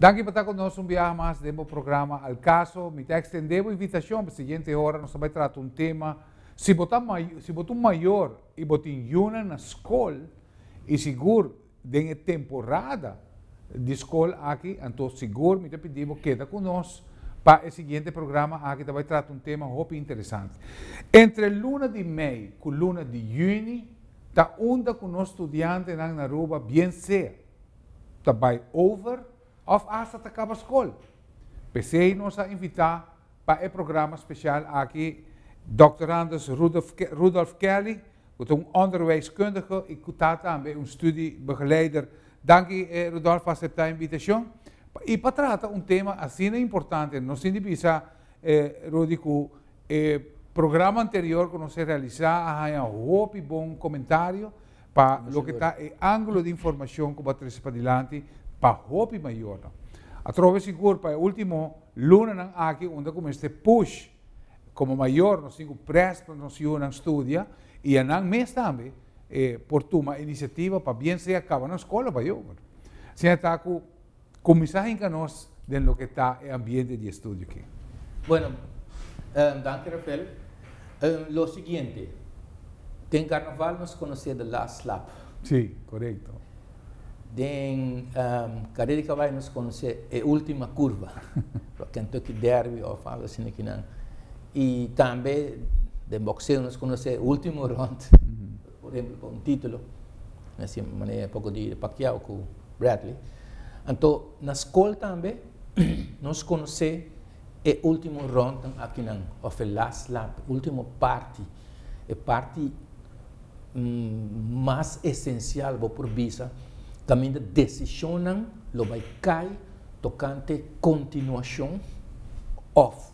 Danki pa ta ku nos un biaha mas den bo programa Al Caso. Mi ta ekstendé bo invitashon pa siguiente ora nos ta bai trata un tema. Si bo ta si bo ta un mayor i bo tin yunan na skol i sigur den e temporada di skol aki, anto sigur mi ta pidi bo keda ku nos pa e siguiente programa aki ta bai trata un tema hopi interesante. Entre luna di mei ku luna di yüni ta unda ku nos studiantenan na Aruba bien sea ta bai over òf asta ta kaba skol. P'esei nos a invitá pa e programa spesial aki Dòkter Anders Rudolf Kelly, ku ta un onderwijskundige i ku ta tambe un studiebegeleider. Danki Rudolf pa aseptá e invitashon i pa trata un tema asina importante. Nos tin di bisa Rudy ku e programa anterior ku nos a realisá a haña hopi bon komentario pa loke ta e ángulo di informashon ku bo a trese padilanti pa hopi mayornan. Atrobe sigur pa e último lunanan aki unda ku mester push komo mayor nos tin ku près pa nos yunan studia i anan mes tambe por tuma inisiativa pa bien sea kaba nan skol o bai over. Asina ta ku kuminsá hinka nos den loke ta e ambiente di estudio aki. Bueno, danki Rafael. Lo siguiente, den carnaval nos conoce the last lap. Sí, corecto. Den carrera di caballo nos conoce e ultima curva, Kentucky Derby of algo asina kinan. Y tambe den boxeo nos conoce e ultimo rond, por ehemplo pa un titulo, asina manera poco di Pacquiao cu Bradley. Anto na scol tambe nos conoce e ultimo rondnan akinan of e last lap, e ultimo parti, e parti mas esencial bo por bisa caminda decisionnan lo bay cay tocante continuacion of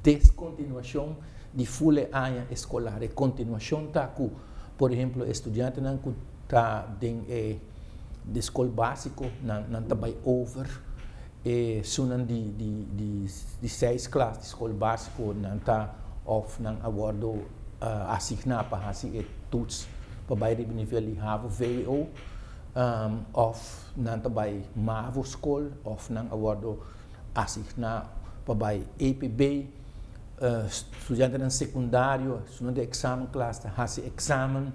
descontinuacion di full e aña escolar. E continuacion ta cu, por ehemplo, e studiantenan cu ta den e di scol basico nan nan ta bay over e sunan di di di di seis klas di skol básiko nan ta òf nan a wòrdu asigná pa hasi e toets pa bai riba nivel di havo, vwo, òf nan ta bai mavo skol òf nan a wòrdu asigná pa bai EPB. Studiantenan sekundario, esunnan di eksamen klas ta hasi eksamen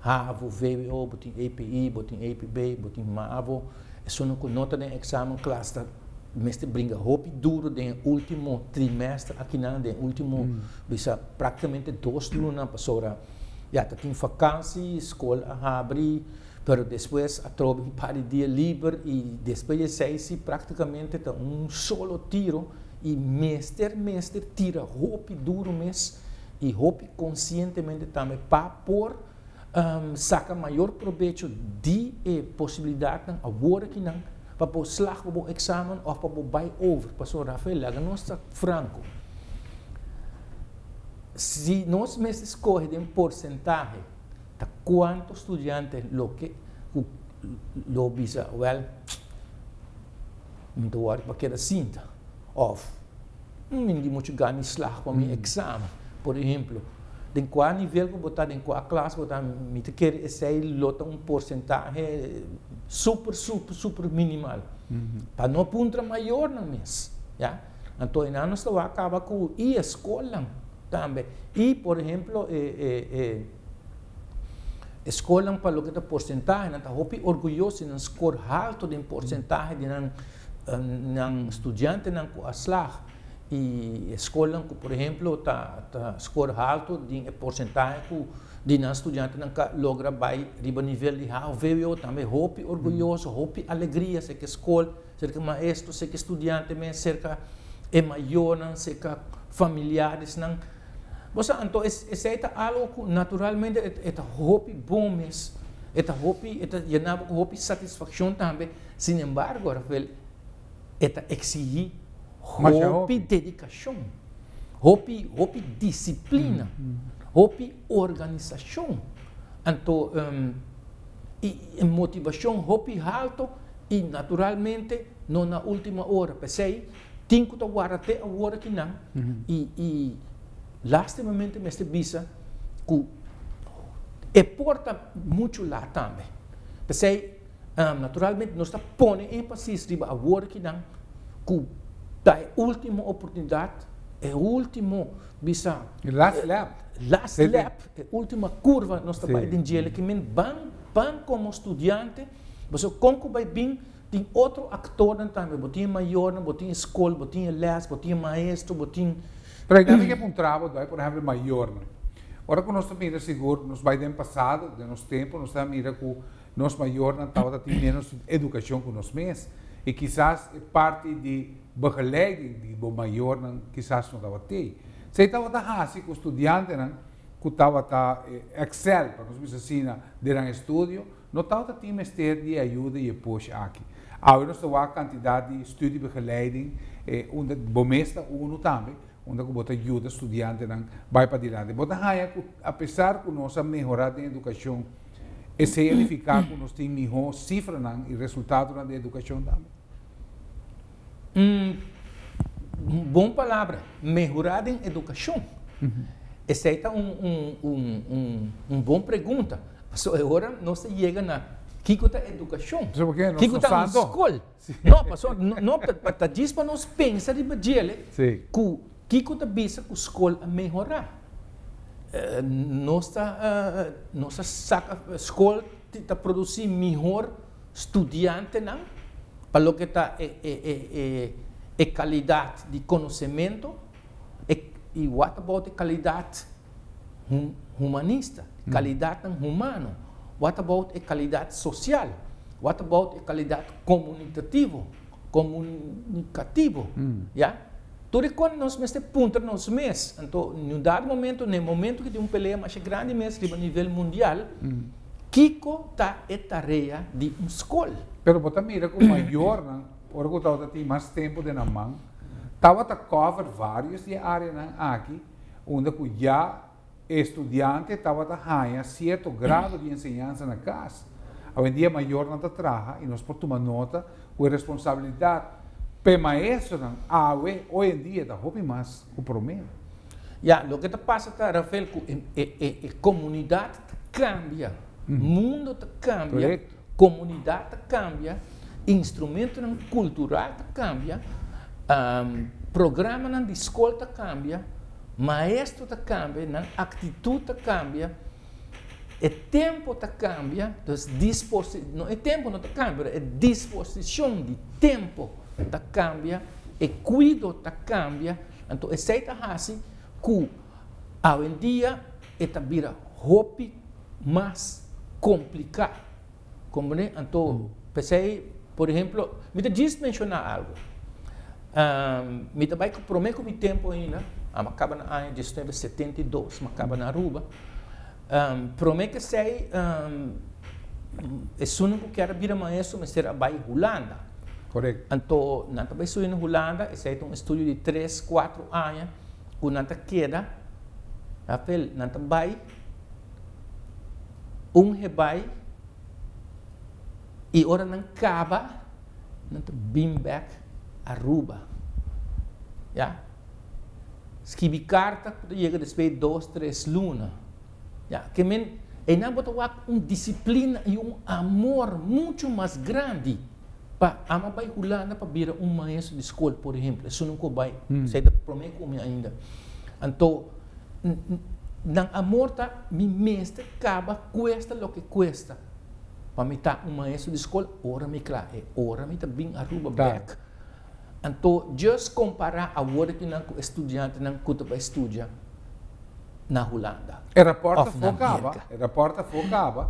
havo, vwo, bo tin EPI, bo tin EPB, bo tin mavo. Esunnan ku no ta den eksamen klas ta mester bringa hopi duro den e ultimo trimester akinan, den e ultimo bisa praktikamente dos luna pasobra ya ta tin fakansi, skol a habri, pero despues atrobe un par di dia liber i despues di esei si praktikamente ta un solo tiro i mester mester tira hopi duro mes i hopi konsientemente tambe pa por Saka mayor probecho di e posibilidatnan awor akinan pa bo slag pa bo eksamen òf pa bo bai over. Pasobra Rafael, laga nos ta franko. Si nos mester skohe den porsentahe ta kuantu studiante loke ku lo bisa, wèl, mi ta wòrdu pa keda sinta òf Mi no tin muchu gana di slag pa mi examen. Por ehemplo, den kua nivel ku bo ta, den kua klas bo ta, mi ta kere esei lo ta un porsentahe super, super, super minimal. Pa no puntra mayornan mes, ya. Anto einan nos ta wak kaba ku i e skolnan tambe. I por ehemplo e e e e skolnan pa loke ta porsentahe nan ta hopi orguyoso di nan skor halto den porsentahe di nan Nan studiantenan ku a slag i e skolnan ku por ehemplo ta ta skor haltu den e porsentahe ku di nan studiantenan ka logra bai riba nivel di havo, vwo tambe hopi orguyoso, hopi alegria serka e skol, serka e maestro, serka e studiante mes, serka e mayornan, serka familiaresnan. Bo sa anto esei ta algo ku naturalmente e ta hopi bon mes, e ta hopi e ta yena bo ku hopi satisfakshon tambe. Sin embargo, Rafael, e ta exigí hopi dedicacion, hopi, hopi disciplina, hopi organisacion. Anto, y motivacion hopi halto y naturalmente no na ultima ora. P'esey tin cu ta warda te awor akinan y, y lastimamente mester bisa cu e por ta mucho laat tambe. P'esey. Naturalmente nos ta pone énfasis riba awor kinan ku ta e último oportunidat, e último bisa. E last lap. Last lap, e último kurva nos ta bai den djele ki men ban ban komo studiante, pasobra kon ku bai bin tin otro aktornan tambe, bo tin e mayornan, bo tin e skol, bo tin e lès, bo tin e maestro, bo tin. Pero einan mi ke puntra bo dòi, por ehèmpel mayornan. Ora ku nos ta mira sigur nos bai den pasado, den nos tempu nos ta mira ku Nos mayornan tabata tin ménos edukashon ku nos mes i kisas e parti di begeleiding di bo mayornan kisas no tabat'ei. Esei tabata hasi ku studiantenan ku tabata excel, pa nos bisa asina, den nan estudio, no tabata tin mester di e ayuda i e push aki. Awe nos ta wak kantidat di studiebegeleiding unda bo mes ta unu tambe, unda ku bo ta yuda studiantenan bai padilanti. Bo ta haña ku apesar ku nos a mehorá den edukashon, Esei a nifiká ku nos tin mihó sifranan i resultatonan den edukashon tambe? Un bon palabra, mehorá den edukashon. Esei ta un bon pregunta. Pasobra e ora nos ta yega na kiko ta edukashon, kiko ta un skol. No, pasobra no, ta djis pa nos pensa riba djele ku Kiko ta bisa ku skol a mehorá? Nos ta nos ta saka skol ta produsí mihor studiantenan pa loke ta e e e e e kalidat di konosementu e i what about e kalidat humanista, kalidatnan humano? What about e kalidat sosial? What about e kalidat komunikativo komunikativo? Ya. Tur e kon nos mester puntra nos mes. Anto, na un dado momento, na e momento ku tin un pelea masha grandi mes riba nivel mundial, kiko ta e tarea di un skol? Pero bo ta mira ku mayornan, ora ku tabata tin mas tempu den nan man, tabata cover varios di e areanan aki, unda ku ya E studiante tabata haña sierto grado di enseñansa na kas. Awendia mayornan ta traha i nos por tuma nota ku e responsabilidat p'e maestronan awe, hoy en dia, ta hopi mas ku promé. Ya, loke ta pasa ta, Rafael, ku e e e komunidat ta kambia, mundo ta kambia, komunidat ta kambia, instrumentonan kultural ta kambia, programanan di skol ta kambia. Maestro ta cambia, nan actitud ta cambia, e tempo ta cambia, dus disposi, no e tempo no ta cambia, pero e disposicion di tempo ta cambia, e cuido ta cambia, anto esey ta haci cu awendia e ta bira hopi mas complica. Comprende? Anto, p'esei, por ehemplo, mi ta djis menshoná algu. Mi ta bai ku promé ku mi tempu ainda, a kaba na aña 1972, mi a kaba na Aruba. Promé ku esei, esunnan ku kier a bira maestro mester a bai Hulanda. Korekto. Anto, nan ta bai studia na Hulanda, esei ta un estudio di tres, kuatro aña ku nan ta keda, Rafael, nan ta bai. Un he bai y ora nan caba nan ta bin bek Aruba ya skibi carta cu ta yega despues di dos tres luna ya ke men eynan bo ta wak un disciplina y un amor mucho mas grandi pa ama bai Hulanda pa bira un maestro di scol por ehemplo esun cu bai esey ta prome cu mi ainda anto Nan amor ta mi mester kaba kuesta loke kuesta pa mi ta un maestro di skol ora mi kla e ora mi ta bin Aruba bek. Anto just kompara awor aki nan ku e studiantenan ku ta bai studia na Hulanda E raport of na afó kaba, Merka. e raport afó kaba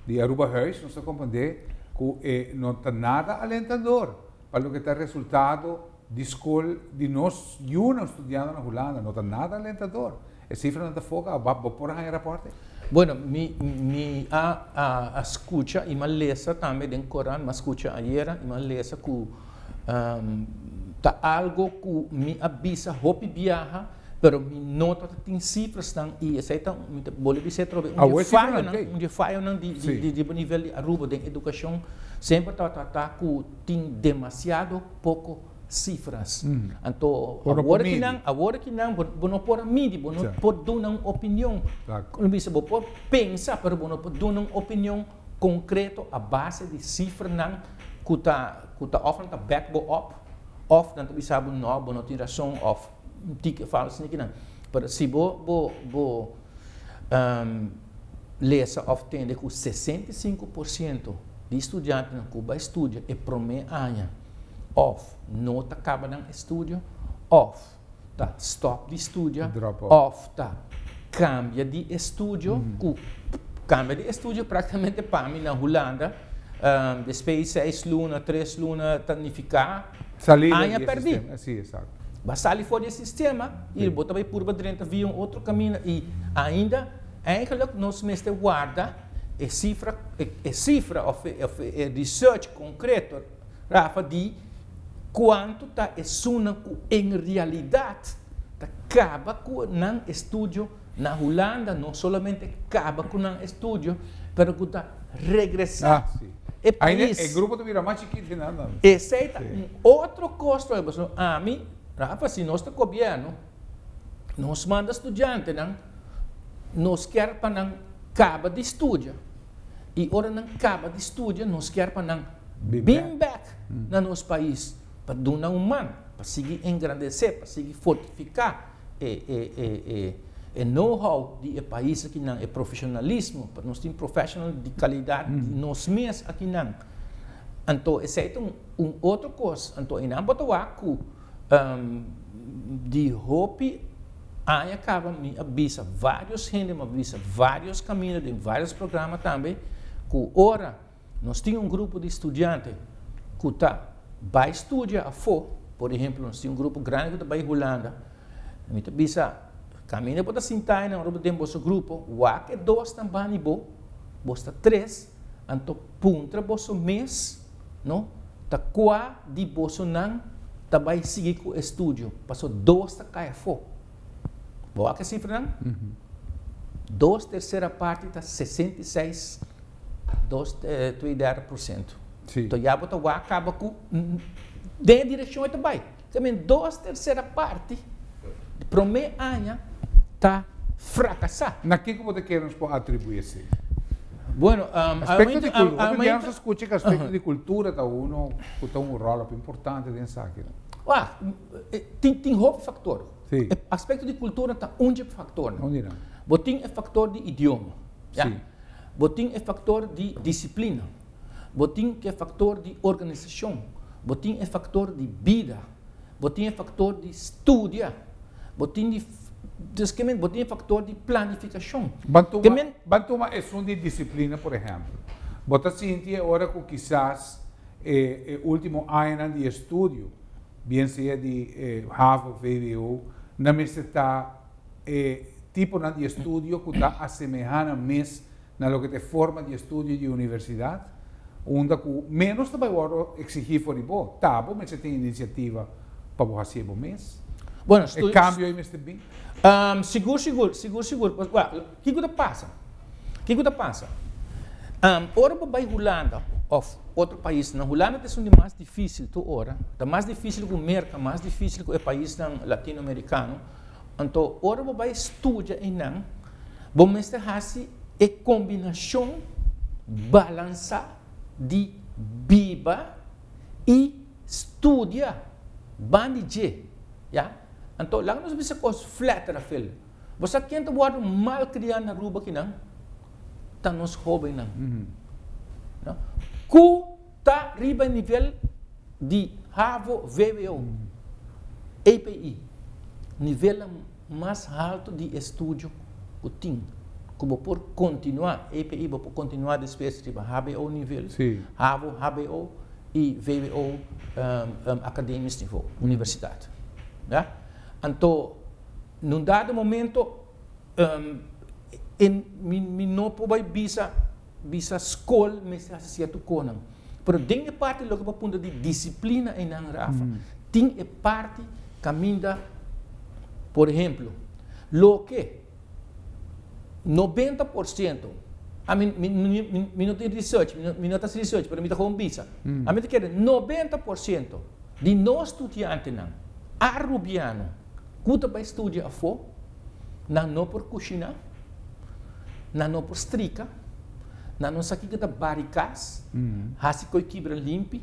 di Arubahuis nos ta komprendé ku e no ta nada alentador pa loke ta resultado Di skol di nos yunan studiando na Hulanda no ta nada alentador. E sifranan ta foka, bo por haña raporte? Bueno, mi mi a a a skucha i m'a lesa tambe den koran, m'a skucha ayera i m'a lesa ku ta algo ku mi a bisa hopi biaha, pero mi no ta tin sifrasnan i esei ta mi ta bolbe bisa atrobe un di e fayonan, un di e fayonan di di di nivel di Aruba den edukashon semper tabata ta ku tin demasiado poko sifras. Anto awor ki nan, awor ki nan bo no por a midi, bo no por duna un opinion. Como bisa, bo por pensa, pero bo no por duna un opinion konkreto a base di sifranan ku ta ku ta òf nan ta back bo up òf nan ta bisa bo no, bo no tin rason òf un tiki fals esaki nan. Pero si bo bo bo lesa òf tende ku 65% di studiantenan ku bai studia e promé aña òf no ta kaba nan estudio òf ta stòp di studia Drop off. Òf ta kambia di estudio, ku kambia di estudio práktikamente pa mi na Hulanda despues 6 luna, 3 luna ta nifiká Salida aña di e pèrdí. Sistema. Si, eksakto. Bo a sali for di e sistema i bo ta bai purba drenta via un otro kaminda i ainda eigenlijk nos mester warda e sifra e sifra òf e research konkreto, Rafa, di kuantu ta esunnan ku en realidat ta kaba ku nan estudio na Hulanda, no solamente kaba ku nan estudio, pero ku ta regresá e Ainda pais. e grupo ta bira mas chikitu nada. Esei ta un otro kosto. Ami, Rafa, si nos ta gobièrnu, nos manda studiantenan, nos ke pa nan kaba di studia. I ora nan kaba di studia, nos ke pa nan Bin bin back na nos pais, pa duna un man, pa sigui engrandesé, pa sigui fortifiká e know-how di e pais akinan, e profeshonalismo, pa nos tin professional di kalidat di nos mes akinan. Anto, esei ta un otro kos. Anto, einan bo ta wak ku di hopi aña kaba mi a bisa varios hende, mi a bisa varios kaminda den varios programa tambe, ku ora nos tin un grupo di studiante ku ta bai studia afó, por ehèmpel, nos tin un grupo grandi ku ta bai Hulanda, mi ta bisa, kaminda bo ta sintá na un den boso grupo, wak e dos nan banda di bo, bo ta tres, anto puntra boso mes, no? Ta kua di bosonan ta bai sigui ku estudio, paso dos ta kai afó. Bo wak e sifranan? Dos tersera parti ta 66, dos 32%. Anto ya bo ta wak kaba ku den direkshon e ta bai. Tambe dos tersera parti promé aña ta frakasá. Na kiko bo ta kere nos por atribuí esei? Bueno, Aspekto di kultura. Hopi biaha nos skucha ku aspekto di kultura ta uno ku ta un ròl importante den esaki. Ah, tin hopi faktor. E aspekto di kultura ta un faktor. Unda nan? Bo tin e faktor di idioma. Ja? Bo tin e faktor di disiplina. Bo tin e faktor di organisashon. Bo tin e faktor di bida. Bo tin e faktor di studia. Bo tin di dus ke men, bo tin e faktor di planifikashon. Ban Ke men Ban tuma esun di disiplina, por ehèmpel. Bo ta sinti ora ku kisas e último aña di estudio, bien sea di HAVO, VWO, nan mester ta tipo di estudio ku ta asemehá nan mes na loke ta forma di estudio di universidat, unda ku menos ta bai wòrdu eksigí for di bo. Ta bo mester tin inisiativa pa bo hasi bo mes. Bueno, E kambio ei mester bin. Sigur, sigur, sigur, sigur. Well, kiko ta pasa? Kiko ta pasa? Ora bo bai Hulanda òf otro pais, na Hulanda ta un mas difísil tur ora. Ta mas difísil ku Merka, mas difísil ku e paisnan latinoamerikano. Anto, ora bo bai studia einan, bo mester hasi e kombinashon balansá di biba i studia banda di dje, ja? Anto, laga nos bisa kos flat, Rafael. Bo sa ken ta wòrdu mal kriá na Aruba akinan? Ta nos hóbennan. No? Ku ta riba nivel di HAVO, VWO, EPI, nivel mas haltu di estudio ku tin. Ku bo por kontinuá, EPI bo por kontinuá despues riba HBO nivel, HAVO, HBO i VWO akademisch niveau, universidat. Ja? Anto, na un dado momento, mi no por bai bisa skol mester hasi sierto kosnan. Pero den e parti loke bo punto di disiplina einan, Rafa, tin e parti kaminda, por ehèmpel, loke 90%, mi no tin research, mi no ta research, pero mi ta gewoon bisa. Ami ta kere 90% di nos studiantenan arubiano ku ta bai studia afó, nan no por kushiná, nan no por strika, Nan no sa kiko ta bari kas, hasi koi kibra limpi,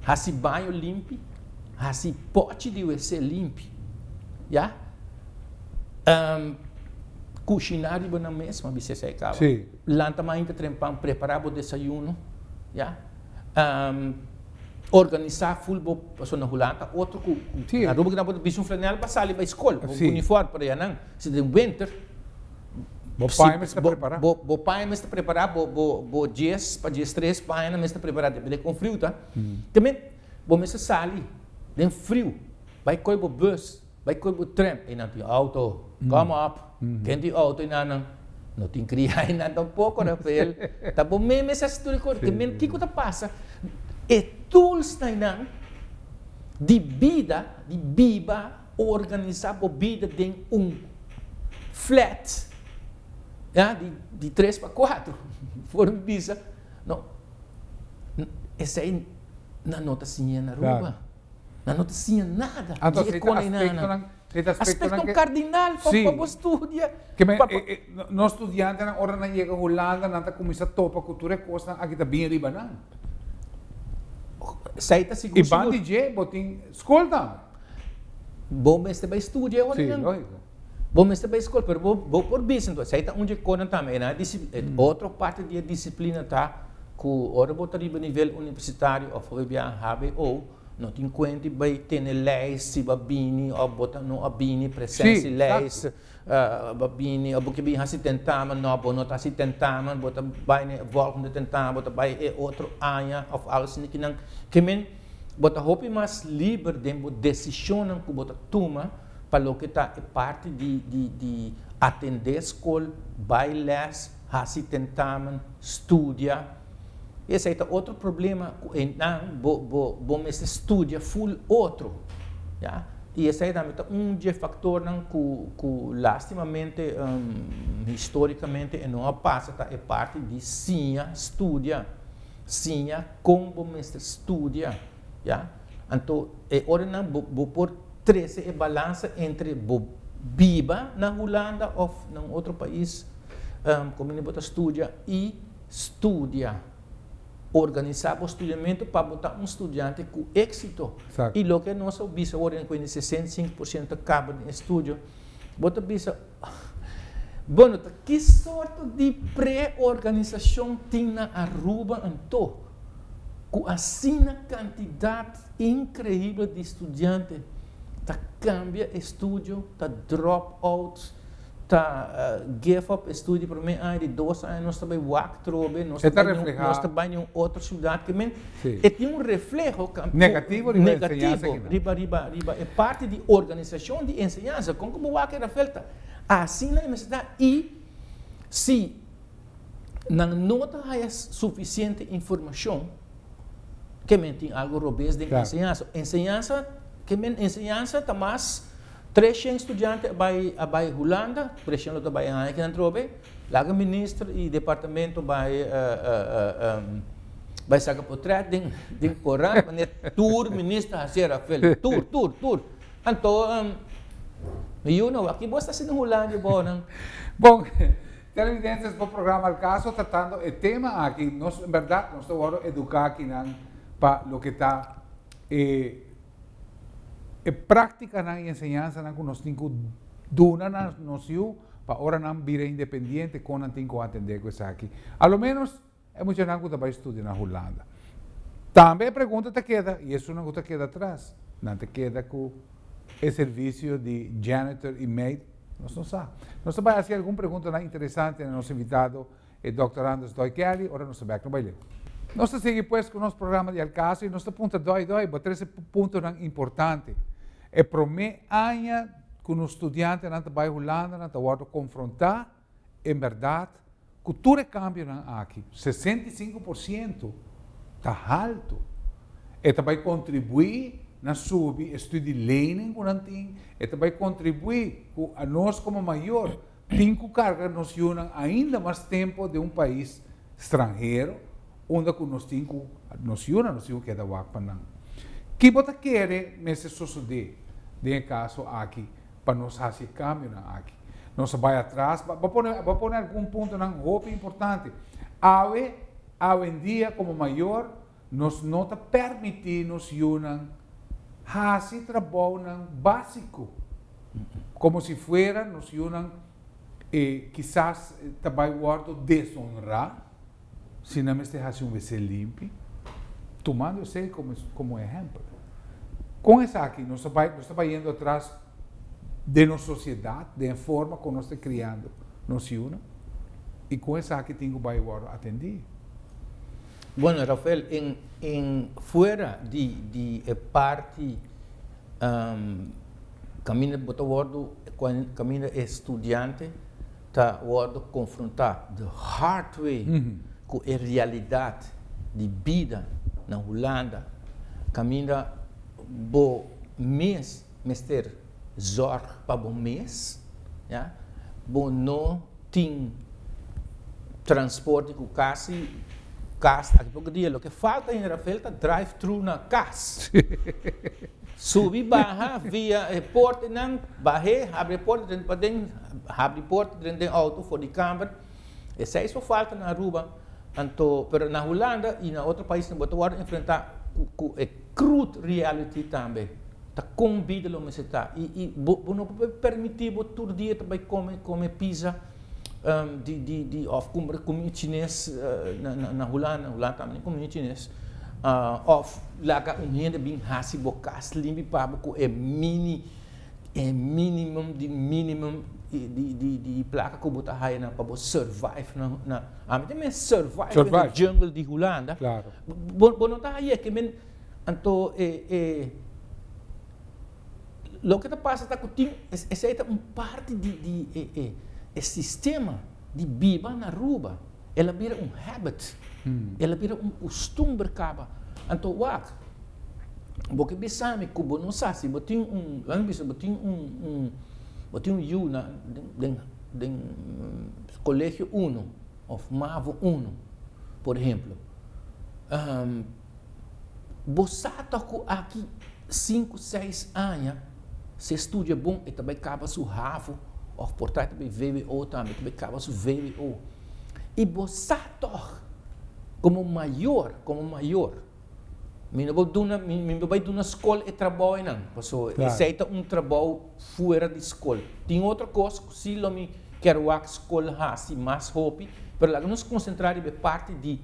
hasi baño limpi, hasi pochi di wc limpi, ya. Kushiná riba nan mes, mi a bisa esei kaba. Lanta mainta trempan, prepará bo desayuno, ya. Organisá ful bo, pasobra na Hulanda ta otro ku na Aruba ku nan por ta bisti un flanel pa sali bai skol, un uniform, pero ya nan si den winter Bo paña mester ta prepará. Bo paña mester prepará, bo djes pa djestres pañanan mester prepará, depende kon friu ta. Te men bo mester sali den friu, bai koi bo bus, bai koi bo tren, einan tin auto, kom op, ken tin auto einanan? No tin kria einan tampoko, Rafael. Ta bo mes mester hasi tur e kos. Te men kiko ta pasa? E tools na einan di bida, di biba, Organisa bo bida den un flat, ya, di di tres pa cuatro, for mi bisa, no, esey nan no ta siña na Aruba, nan no ta siña nada Anto di e esey ta konenana. aspectonan, esey ta aspectonan Aspecto ke, cardinal pa si, pa bo studia, ke men pa pa. e e nos studiantenan ora nan yega Hulanda nan ta cuminsa topa cu tur e cosnan aki ta bin riba nan. Esey ta sigur I ban sigur. di dje bo tin scol tambe. Bo mester bai studia ora Sí, nan. lógico. Bo mester bai skol, pero bo bo por bisa entonces, esei ta un dje konan tambe. E nan e otro parti di e disiplina ta ku ora bo ta riba nivel universitario òf hopi bia hbo, no tin kuenta di bai tene lès si bo a bini òf bo ta no a bini, presentie Sí, lès, exacto. bo a bini òf bo ke bin hasi tentamen, no bo no ta hasi tentamen, bo ta bai na e volgende tentamen, bo ta bai e otro aña òf algo asina kinan. Ke men. Bo ta hopi mas liber den bo desishonnan ku bo ta tuma pa loke ta e parti di di di atendé skol, bai lès, hasi tentamen, studia. Esei ta otro problema ku einan bo bo bo mester studia ful otro, ya. I esei tambe ta un dje faktornan ku ku lastimamente historikamente e no a pasa ta e parti di siña studia, siña. Kon bo mester studia, ya. Anto e oranan bo bo por trese e balansa entre bo biba na Hulanda of na un otro pais kaminda bo ta studia i studia. Organisá bo studiamentu pa bo ta un studiante ku éksito. I loke nos a bisa awor ku 65% ta kaba den e studio, bo ta bisa, Bueno, ta ki sorto di preorganisacion tin na Aruba anto, cu asina cantidad increibel di studiante ta cambia e studio, ta drop out, ta give up e studio prome aña, di dos aña nos ta bay wak trobe, nos ta bay nos ta bay na un otro ciudad, ke men e tin un refleho Negativo riba enseñansa negativo riba riba riba e parti di organisacion di enseñansa. Con cu bo wak e Rafael ta asina e mester ta y si nan no ta haya suficiente informacion ke men tin algo robes den enseñansa. Enseñansa ke men enseñansa ta mas 300 studiante a bay a bay Hulanda, 300 lo ta bay aña kinan trobe. Laga minister y departamento bay bay saca potret den den corant manera tur minister haci Rafael tur tur tur anto mi yu no wak bo sta haci na Holanda bo nan. Bon, televidentes bo programa Al Caso tratando e tema aki nos en berdad nos ta wordo educa akinan pa loke ta e e practicanan y enseñansanan cu nos tin cu duna na nos yu pa ora nan bira independiente kon nan tin ku atendé ku esaki. A lo ménos e muchanan ku ta bai studia na Hulanda. Tambe e pregunta ta keda, i esunnan ku ta keda atras, nan ta keda ku e servisio di janitor i maid? Nos no sa. Nos ta bai hasi algun preguntanan interesante na nos invitado, e Dòkter Anders Dòi Kelly, ora nos ta bèk no bai leu. Nos ta sigui pues ku nos programa di Al Caso i nos ta puntra Dòi, Dòi, bo trese puntonan importante. E promé aña ku nos studiantenan ta bai Hulanda nan ta wòrdu konfrontá en bèrdat ku tur e kambionan aki. 65% ta haltu. E ta bai kontribuí na subi e studielening ku nan tin, e ta bai kontribuí ku anos komo mayor tin ku karga nos yunan ainda mas tempu den un pais stranhero unda ku nos tin ku nos yunan nos tin ku keda wak pa nan. Ki bo ta kere mester sosodé den e kaso aki pa nos hasi e kambionan aki? Nos a bai atras. Bo pone, bo pone algun puntonan hopi importante. Awe, awendia komo mayor, nos no ta permití nos yunan hasi trabounan básiko. Komo si fuera nos yunan e kisas ta bai wòrdu deshonrá si nan mester hasi un wc limpi, tumando esei komo komo ehèmpel. Kon esaki nos ta bai nos ta bayendo atras den nos sosiedat, den e forma kon nos ta kriando nos yunan i kon esaki tin ku bai wòrdu atendí. Bueno, Rafael, en en fuera di di e parti Kaminda bo ta wòrdu, kaminda e studiante ta wòrdu konfrontá the hard way ku e realidat di bida na Hulanda, kaminda bo mes mester zòrg pa bo mes, ya, bo no tin transporte ku kasi kas aki poko dia loke falta ainda Rafael ta drive thru na kas subi baha via e portenan bah'é habri e porta drenta paden habri porta drenta den auto for di kamber esei so falta na Aruba anto pero na Hulanda y na otro paisnan bo ta wòrdu enfrentá ku e crude reality tambe. Ta kon bida lo mester ta i i bo bo no por permití bo tur dia ta bai kome kome pizza di di di òf kumpra kumida chines na na na Hulanda, Hulanda tambe tin kumida chines òf laga un hende bin hasi bo kas limpi pa bo ku e mini e minimum di minimum di di di plaka ku bo ta haya na pa bo survive na na ami ta men survive den e jungle di Hulanda bo bo no ta haya ke men Anto e e loke ta pasa ta ku tin esei ta un parti di di e e e sistema di biba na Aruba. El a bira un habit, el a bira un kustumber kaba. Anto wak, bo ke bisa mi ku bo no sa si bo tin un, laga mi bisa bo tin un un bo tin un yu na den den kolegio uno òf mavo uno, por ehemplo. Bo sa toch ku aki sinku, seis aña si e studia bon e ta bai kaba su havo of por ta e ta bai vwo tambe, e ta bai kaba su vwo. I bo sa toch komo mayor, komo mayor, mi no por duna, mi no bai duna skol e trabou einan, pasobra esei ta un trabou fuera di skol. Tin otro kos ku si lo mi kier wak skol hasi mas hopi, pero laga nos konsentrá riba e parti di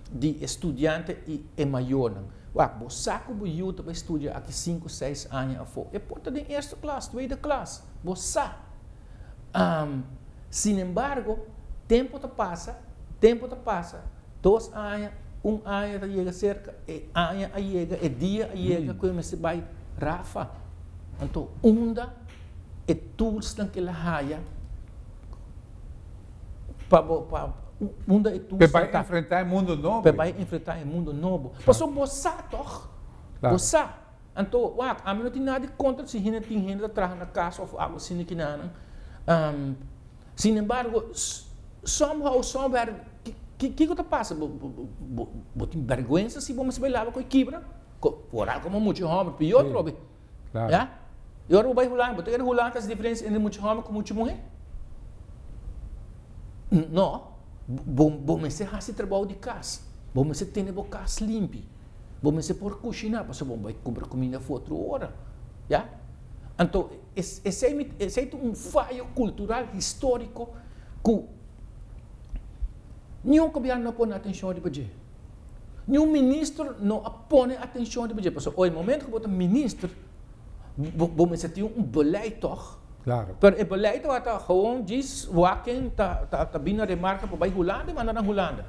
di e studiante i e mayornan. Wak, bo sa ku bo yu ta bai studia aki sinku, seis aña afó. E por ta den eerste klas, tweede klas. Bo sa. Sinembargo, tempu ta pasa, tempu ta pasa, dos aña, un aña ta yega serka, e aña a yega, e dia a yega ku e mester bai Rafa. Anto, unda e toolsnan ku el a haya pa bo pa unda e toolsnan ta? P'e bai enfrentá e mundu nobo. P'e bai enfrentá e mundu nobo. Pasobra bo sa tòg, bo sa. Anto, wak, ami no tin nada di kontra si hende tin hende ta traha na kas òf algu asina kinanan. Sin embargo, somehow, somewhere, kiko ta pasa? Bo, bo, bo, bo tin bèrgwensa si bo mester bai laba ku e kibra? Foral komo mucha hòmber, pió atrobe. Ya? I ora bo bai Hulanda, bo ta kere Hulanda ta hasi diferensia entre mucha hòmber ku mucha muhé? No. Bo, bo mester hasi trabou di kas. Bo mester tene bo kas limpi. Bo mester por kushiná pasobra bo bai kumpra kuminda for otro ora. Ya? Anto, esei mi, esei ta un fayo kultural históriko ku niun gobièrnu no a pone atenshon riba dje. Niun minister no a pone atenshon riba dje pasobra oi momento ku bo ta minister bo bo mester tin un beleid tòg. Claro. Pero e beleid tabata gewoon djis wak ken ta ta bin na remarka pa bai Hulanda i manda nan Hulanda.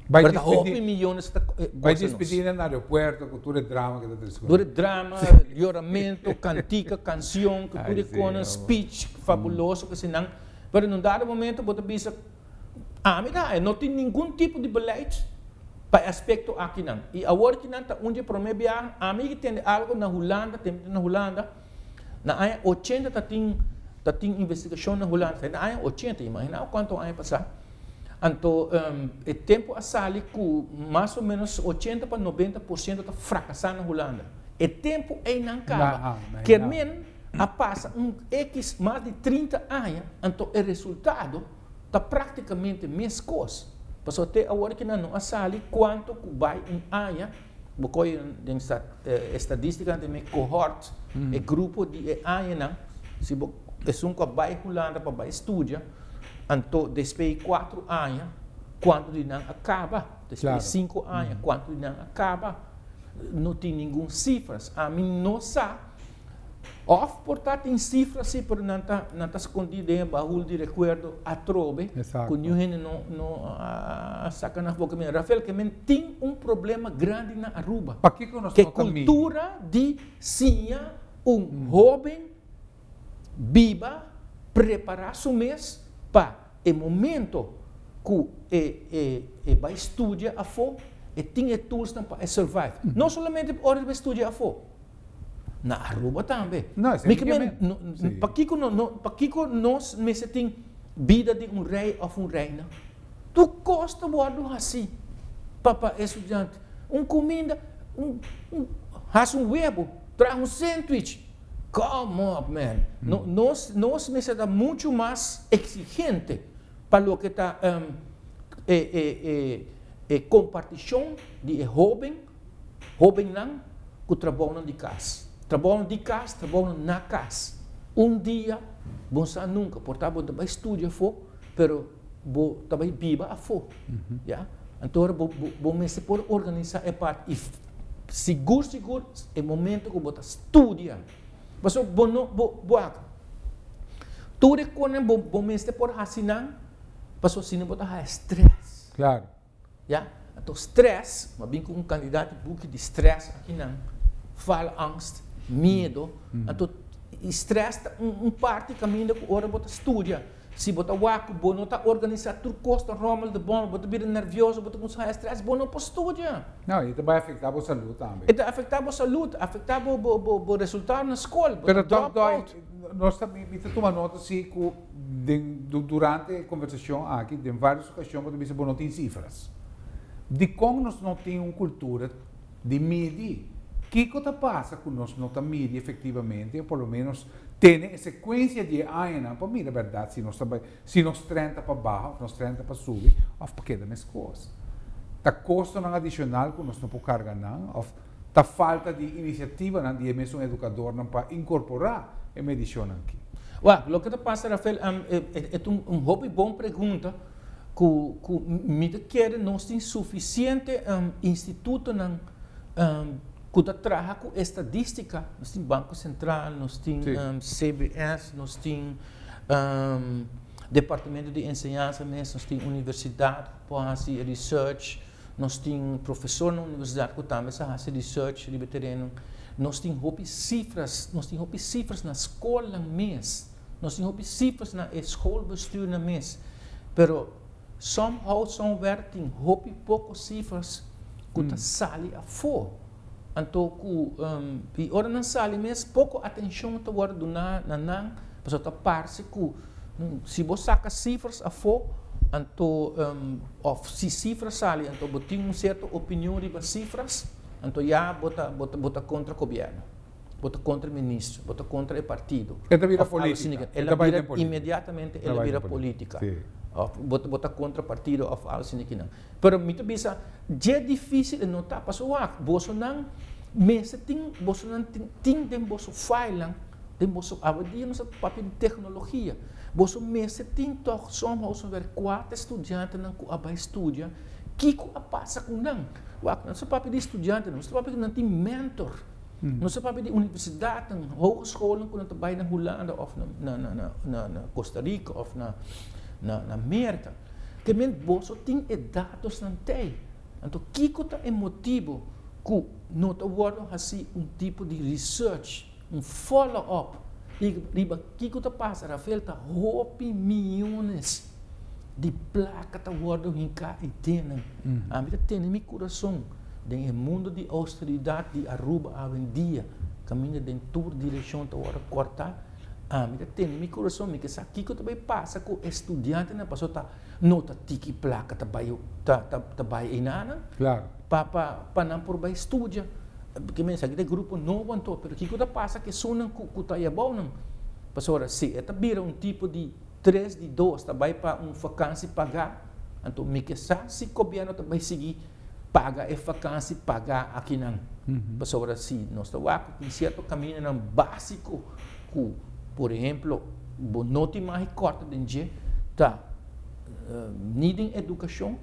Bai Pero ta despedi hopi miyones ta bai kosta nos. despedi nan na aeropuerto ku tur e drama ku ta trese ku Tur e nan. drama, yoramentu, kantika, kansion, ku tur Ai e kona, señor. speech fabuloso ku eseinan. Pero en un dado momento bo ta bisa. Ami ta haña no tin ningun tipo di beleid pa e aspekto akinan. I awor kinan ta un di e promé biaha ami ki tende algo na Hulanda, tempu na Hulanda, na aña ochenta ta tin ta tin investigashon na Hulanda, ta na aña ochenta, imaginá bo kuantu aña pasá. Anto e tempu a sali ku mas o ménos ochenta pa 90% ta frakasá na Hulanda. E tempu einan kaba. Ke men. A pasa un X mas di 30 aña, anto e resultado ta práktikamente meskos. Pasobra te awor ku nan no a sali kuantu ku bai un aña, bo kohe den estadístika den e cohort, e grupo di e añanan, si bo esun ku a bai Hulanda pa bai studia, anto despues di 4 aña, kuantu di nan a kaba? Despues di 5 aña, kuantu di nan a kaba? No tin ningun sifras. Ami no sa. Òf por ta tin sifra sí, pero nan ta nan ta skondí den e bahul di rekuerdo atrobe ku niun hende no no a saka nan boka. Mira, Rafael, ke men tin un problema grandi na Aruba. Pakiko nos Ke no ta midi? kultura di siña un hóben biba, prepará su mes pa e momento ku e e e bai studia afó, e tin e toolsnan pa e survive. No solamente ora e bai studia afó. Na Aruba tambe. No, esei Mi ke men, men. no, Sí. pakiko no, no, pakiko nos mester tin bida di un rei òf un reina? Tur kos ta wòrdu hasí pa pa e studiante. Un kuminda, un, un, hasi un webo, traha un sandwich. Come up, man. No, nos, nos mester ta muchu mas eksigente pa loke ta e, e, e, e kompartishon di e hóben Hóbennan ku trabounan di kas. Trabounan di kas, trabounan na kas. Un dia, bo no sa nunka, por ta bo ta bai studia afó, pero bo ta bai biba afó, ya. Anto ora bo bo mester por organisá e parti i sigur sigur e momento ku bo ta studia, pasobra bo no bo bo wak tur e konan bo bo mester por hasi nan, pasobra si no bo ta haña strès. Klaro. Ya, anto stress, m'a bin ku un kandidat di buki di stress akinan, faalangst, miedo, anto i stress ta un parti kaminda ku ora bo ta studia, si bo ta wak ku bo no ta organisá tur kos ta rommel de bommel, bo ta bira nervioso, bo ta kuminsá haña stress, bo no por studia. No, i ta bai afektá bo salú tambe. E ta afektá bo salú, afektá bo bo bo bo resultado na skol, bo ta Pero drop tòg out. Nos ta, mi ta tuma nota si ku Den durante e conversacion aki, den varios ocasion bo ta bisa bo no tin cifras. Dicon nos no tin un cultura di midi? Kico ta pasa cu nos no ta midi efectivamente o por lo menos tene e secuencia di e añanan pa mira berdad si nos ta bay, si nos trend ta pa baha of nos trend ta pa subi of pa keda mescos? Ta costonan adicional cu nos no por carga nan of ta falta di iniciativanan di e mesun educadornan pa incorpora e medicionnan aki? Wak, loke ta pasa Rafael, e ta un hopi bon pregunta ku ku mi ta kere nos tin sufisiente institutonan ku ta traha ku estadistika, nos tin Banko Sentral, nos tin CBS, nos tin Departamento di Enseñansa mes, nos tin universidat ku por hasi research, Nos tin profesor na universidad cu tambe sa haci research riba e tereno. Nos tin hopi cifras, nos tin hopi cifras na scolnan mes. Nos tin hopi cifras na e schoolbestuurnan mes. Pero somehow, somewhere tin hopi poco cifras cu ta sali afo. Anto cu y ora nan sali mes poco atencion ta wordo duna na nan, pasobra ta parce cu si bo saca cifras afo, anto of si cifras sali anto bo tin un cierto opinion riba cifras, anto ya bo ta bo ta bo ta contra gobierno, bo ta contra ministro, bo ta contra e partido. E ta bira of algo asina. politica. E El ta a bai bira den politica. inmediatamente E el a bai bira den politica. politica. Sí. Of bo ta bo ta contra partido of algo asina kinan. Pero mi ta bisa, dje difícil e no ta, pasobra wak, bosonan mester tin, bosonan tin, tin den boso filenan, den boso, awendia nos ta papia di tecnologia, boso mester tin tòg somehow somewhere kua ta e studiantenan ku a bai studia, kiko a pasa ku nan. Wak, nos ta papia di studiantenan, nos ta papia ku nan tin mentor, nos ta papia di universidatnan, hogeschoolnan ku nan ta bai na Hulanda òf na, na, na, na, na Costa Rica òf na, na, na Merka. Te men boso tin e datosnan tei. Anto kiko ta e motibo ku no ta wòrdu hasí un tipo di research, un follow up riba kiko ta pasa? Rafael, ta hopi miyones di plaka ta wòrdu hinká i tenen. Ami ta tene mi kurason den e mundo di austeridat di Aruba awendia, kaminda den tur direkshon ta wòrdu kòrtá. Ami ta tene mi kurason, mi ke sa kiko ta bai pasa ku e studiantenan pasobra ta no ta tiki plaka ta bai ta ta ta bai einanan Claro. pa pa pa nan por bai studia. Ke men esaki ta e grupo nobo anto, pero kiko ta pasa ku esunnan ku ku ta ayabounan? Pasobra si e ta bira un tipo di tres di dos ta bai pa un fakansi pagá, anto mi ke sa si gobièrnu ta bai sigui paga e fakansi pagá akinan. Pasobra si nos ta wak ku tin sierto kamindanan básiko ku, por ehemplo, bo no tin mag kòrta den dje, ta ni den edukashon,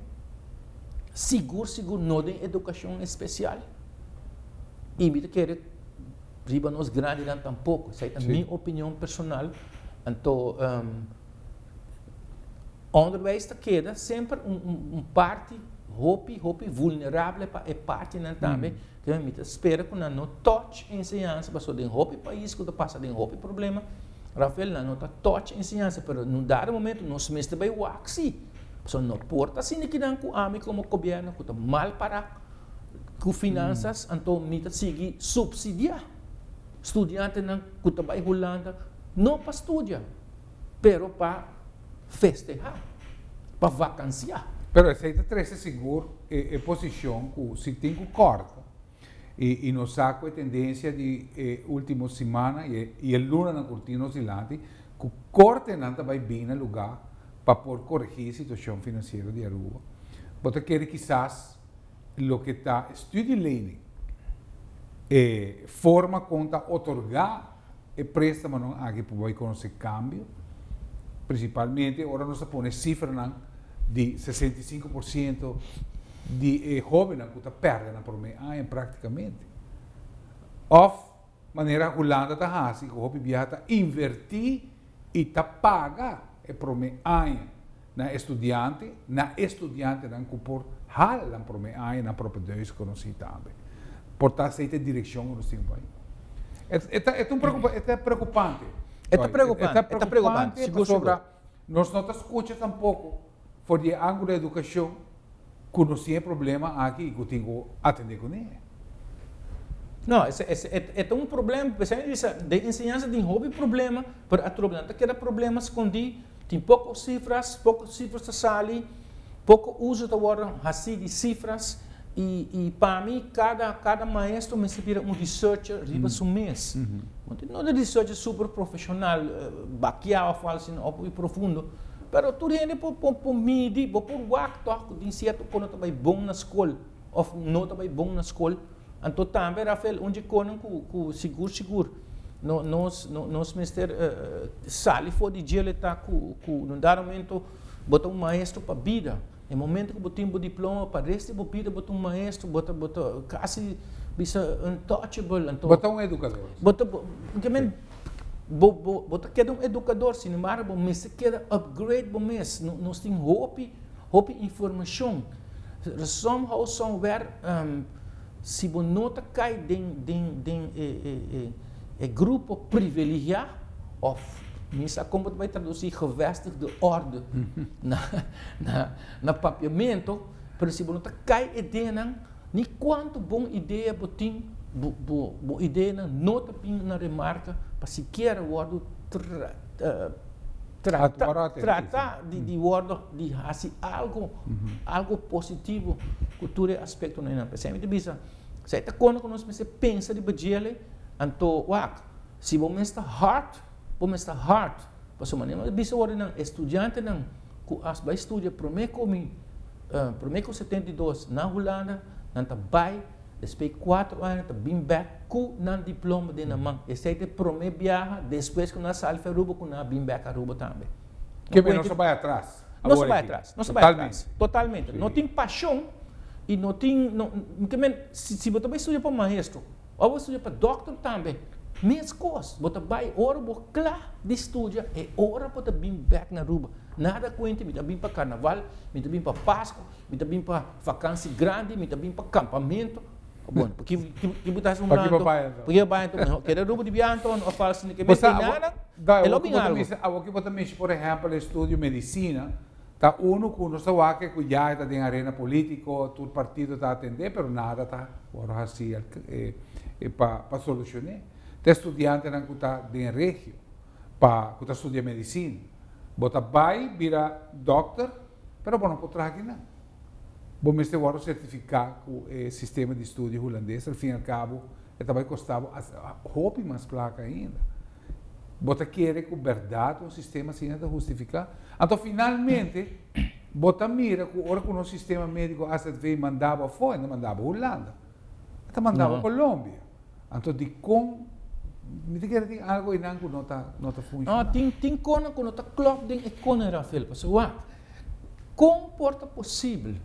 sigur sigur no den edukashon espesial i mi ta kere riba nos grandinan tampoko, esei ta mi opinion personal. Anto onderwijs ta keda semper un parti hopi hopi vulnerable pa e partinan tambe, ke mi ta spera ku nan no touch enseñansa pasobra den hopi pais ku ta pasa den hopi problema, Rafael, nan no ta touch enseñansa pero na un dado momento nos mester bai wak si. Pasobra no por ta asina kinan ku ami komo gobièrnu ku ta mal pará ku finansas, anto mi ta sigui supsidiá studiantenan ku ta bai Hulanda no pa studia, pero pa festehá, pa vakansiá. Pero esei ta trese sigur e posishon ku si tin ku kòrta i nos sa ku e tendensia di e último simana i e lunanan ku tin nos dilanti ku kortenan ta bai bin na lugá pa por koregí e situashon finansiero di Aruba. Bo ta kere kisas loke ta studielening, e forma kon ta otorgá e préstamonan aki por bai konosé kambio, prinsipalmente ora nos ta pone sifranan di 65% di e hóbennan ku ta pèrdè nan promé aña práktikamente. Òf manera Hulanda ta hasi ku hopi biaha ta invertí i ta paga e promé aña na e studiante, na e studiantenan ku por hala nan promé aña nan propedeus konosí tambe. Por ta esei ta e direkshon ku nos tin bai. E ta e ta un preokupa e ta preokupante. E ta preokupante, e ta preokupante pasobra nos no ta skucha tampoko for di e ángulo di edukashon ku nos tin e problema aki i ku tin ku atendé kuné. No, ese, ese, e, e ta un problema, p'esei mi bisa, den enseñansa tin hopi problema, pero atrobe nan ta keda problema skondí, tin poko sifras, poko sifras ta sali, poko uso ta wòrdu hasí di sifras, i, i pa mi kada, kada maestro mester bira un researcher riba su mes. No ta researcher super profeshonal, bakiá òf algu asina, òf profundo, pero tur hende por, por, por midi, bo por wak tòg ku tin sierto kos no ta bai bon na skol. Of no ta bai bon na skol. Anto tambe, Rafael, un dje konan ku ku sigur sigur no nos no nos mester sali for di djele ta ku ku na un dado momento bo ta un maestro pa bida. E momento ku bo tin bo diploma pa rest di bo bida bo ta un maestro, bo ta bo ta kasi bisa untouchable. Anto Bo ta un edukador. Bo ta bo ke men bo bo bo ta keda un edukador, sin embargo bo mester keda upgrade bo mes. Nos tin hopi hopi informashon. Somehow, somewhere, si bo no ta kai den den den e e e e grupo privilegiá òf mi sa kon bo ta bai tradusí gevestigde orde na na na papiamento, pero si bo no ta kai e denan, ni kuantu bon idea bo tin, bo bo bo ideanan no ta bin na remarka pa sikiera wòrdu tra Trata, trata di, di wordo, di hasi algo, algo positivo ku tur e aspektonan einan. P'esei mi ta bisa, si ta kono ku nos mester pensa riba djele, anto wak, si bo mes ta hard, bo mes ta hard. Pasobra manera mi a bisa wòrdu nan, e studiantenan ku a bai studia promé ku mi, promé ku 72 na Hulanda, nan ta bai. Despues di kuater aña ta bin bek ku nan diploma den nan man. Esei ta e promé biaha despues ku nan a sali for Aruba ku nan a bin bek Aruba tambe. Ke men nos a bai atras Nos a bai atras, nos a bai atras. Totalmente. No tin pashon i no tin, ke men si bo ta bai studia pa maestro òf bo studia pa dòkter tambe meskos bo ta bai ora bo kla di studia e ora bo ta bin bek na Aruba. Nada kuenta mi ta bin pa karnaval, mi ta bin pa Pasku. Mi ta bin pa vakansi grandi, mi ta bin pa kampamentu. Bon, pa ki ki bo ta hasi un Pa ki bo bai anto? Pa ki bo bai anto? Mehor keda Aruba di bia anto of fala asina ke mester nada, Da, e lo awor ku bin bo ta algu. bisa, awor ki bo ta mishi por ehèmpel estudio medisina, ta unu ku nos ta wak ku ya e ta den arena politiko, tur partido ta atendé, pero nada ta wòrdu hasi pa pa solushoné. Ta e studiantenan ku ta den regio pa ku ta studia medisina. Bo ta bai bira dòkter, Pero bo no por traha kinan. Bo mester wòrdu sertifiká ku e sistema di studio hulandes, al fin i al kabo e ta bai kosta bo hopi mas plaka ainda. Bo ta kere ku bèrdat un sistema asina ta hustifiká? Anto finalmente bo ta mira ku ora ku nos sistema médiko AZV manda bo afó, e no manda bo Hulanda, e ta manda bo Colombia. Anto dikon mi ta kere tin algu einan ku no ta no ta funshoná? No, tin tin konan ku no ta klòp den e konan, Rafael, pasobra wak, kon por ta posibel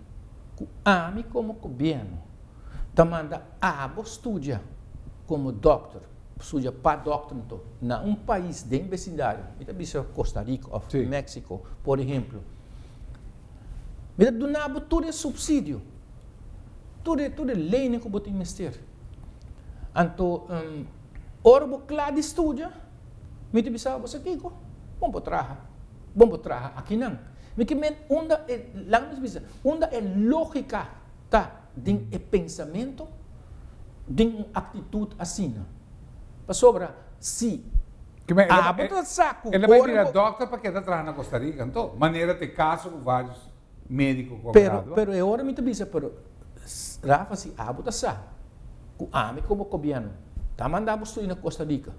ku ami komo gobièrnu ta manda abo studia komo dòkter, studia pa dòkter anto, na un pais den besindario, mi ta bisa Costa Rica òf Mexico, por ehemplo, mi ta duna bo tur e supsidio, tur e tur e leinan ku bo tin mester. Anto, ora bo kla di studia, mi ta bisa bo, sa kiko? Bon por traha. Bon por traha akinan. Mi ke men unda e, laga mi bisa, unda e lógika ta den e pensamentu, den un aktitut asina. Pasobra si abo ta sa ku El a bai ora bira bo. dòkter pa keda traha na Costa Rica, anto, manera ta e kaso ku vários médiko ku a Pero, gradua. pero e ora mi ta bisa, pero Rafa, si abo ta sa ku ami komo gobièrnu ta manda bo studia na Costa Rica,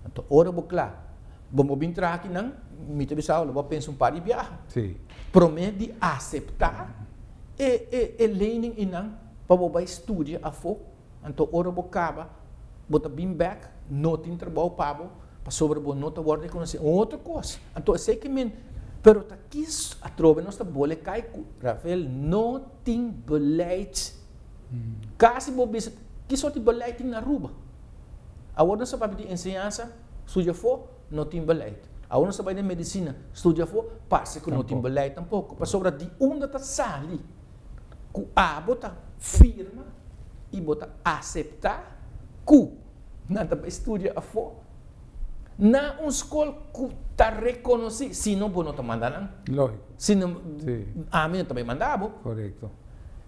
anto ora bo kla, bo no bin traha akinan, mi ta bisa bo, lo bo a pensa un par di biaha. Promé di aseptá e e e lening einan pa bo bai studia afó, anto ora bo kaba, bo ta bin bèk, no tin trabou pa bo, pasobra bo no ta wòrdu rekonosé. Un otro kos, anto esei ke men, pero ta kis atrobe nos ta bole kai ku Rafael no tin beleid. Kasi bo bisa, ki sort di beleid tin na Aruba? Awor nos ta papia di enseñansa, studia afó, no tin beleid. Awor nos ta bai den medisina, studia afó, parse ku no tin beleid tampoko. Pasobra di unda ta sali ku abo ta firma i bo ta aseptá ku nan ta bai studia afó na un skol ku ta rekonosí, si no bo no ta manda nan. Lógiko. Si no, ami no ta bai manda bo. Korekto.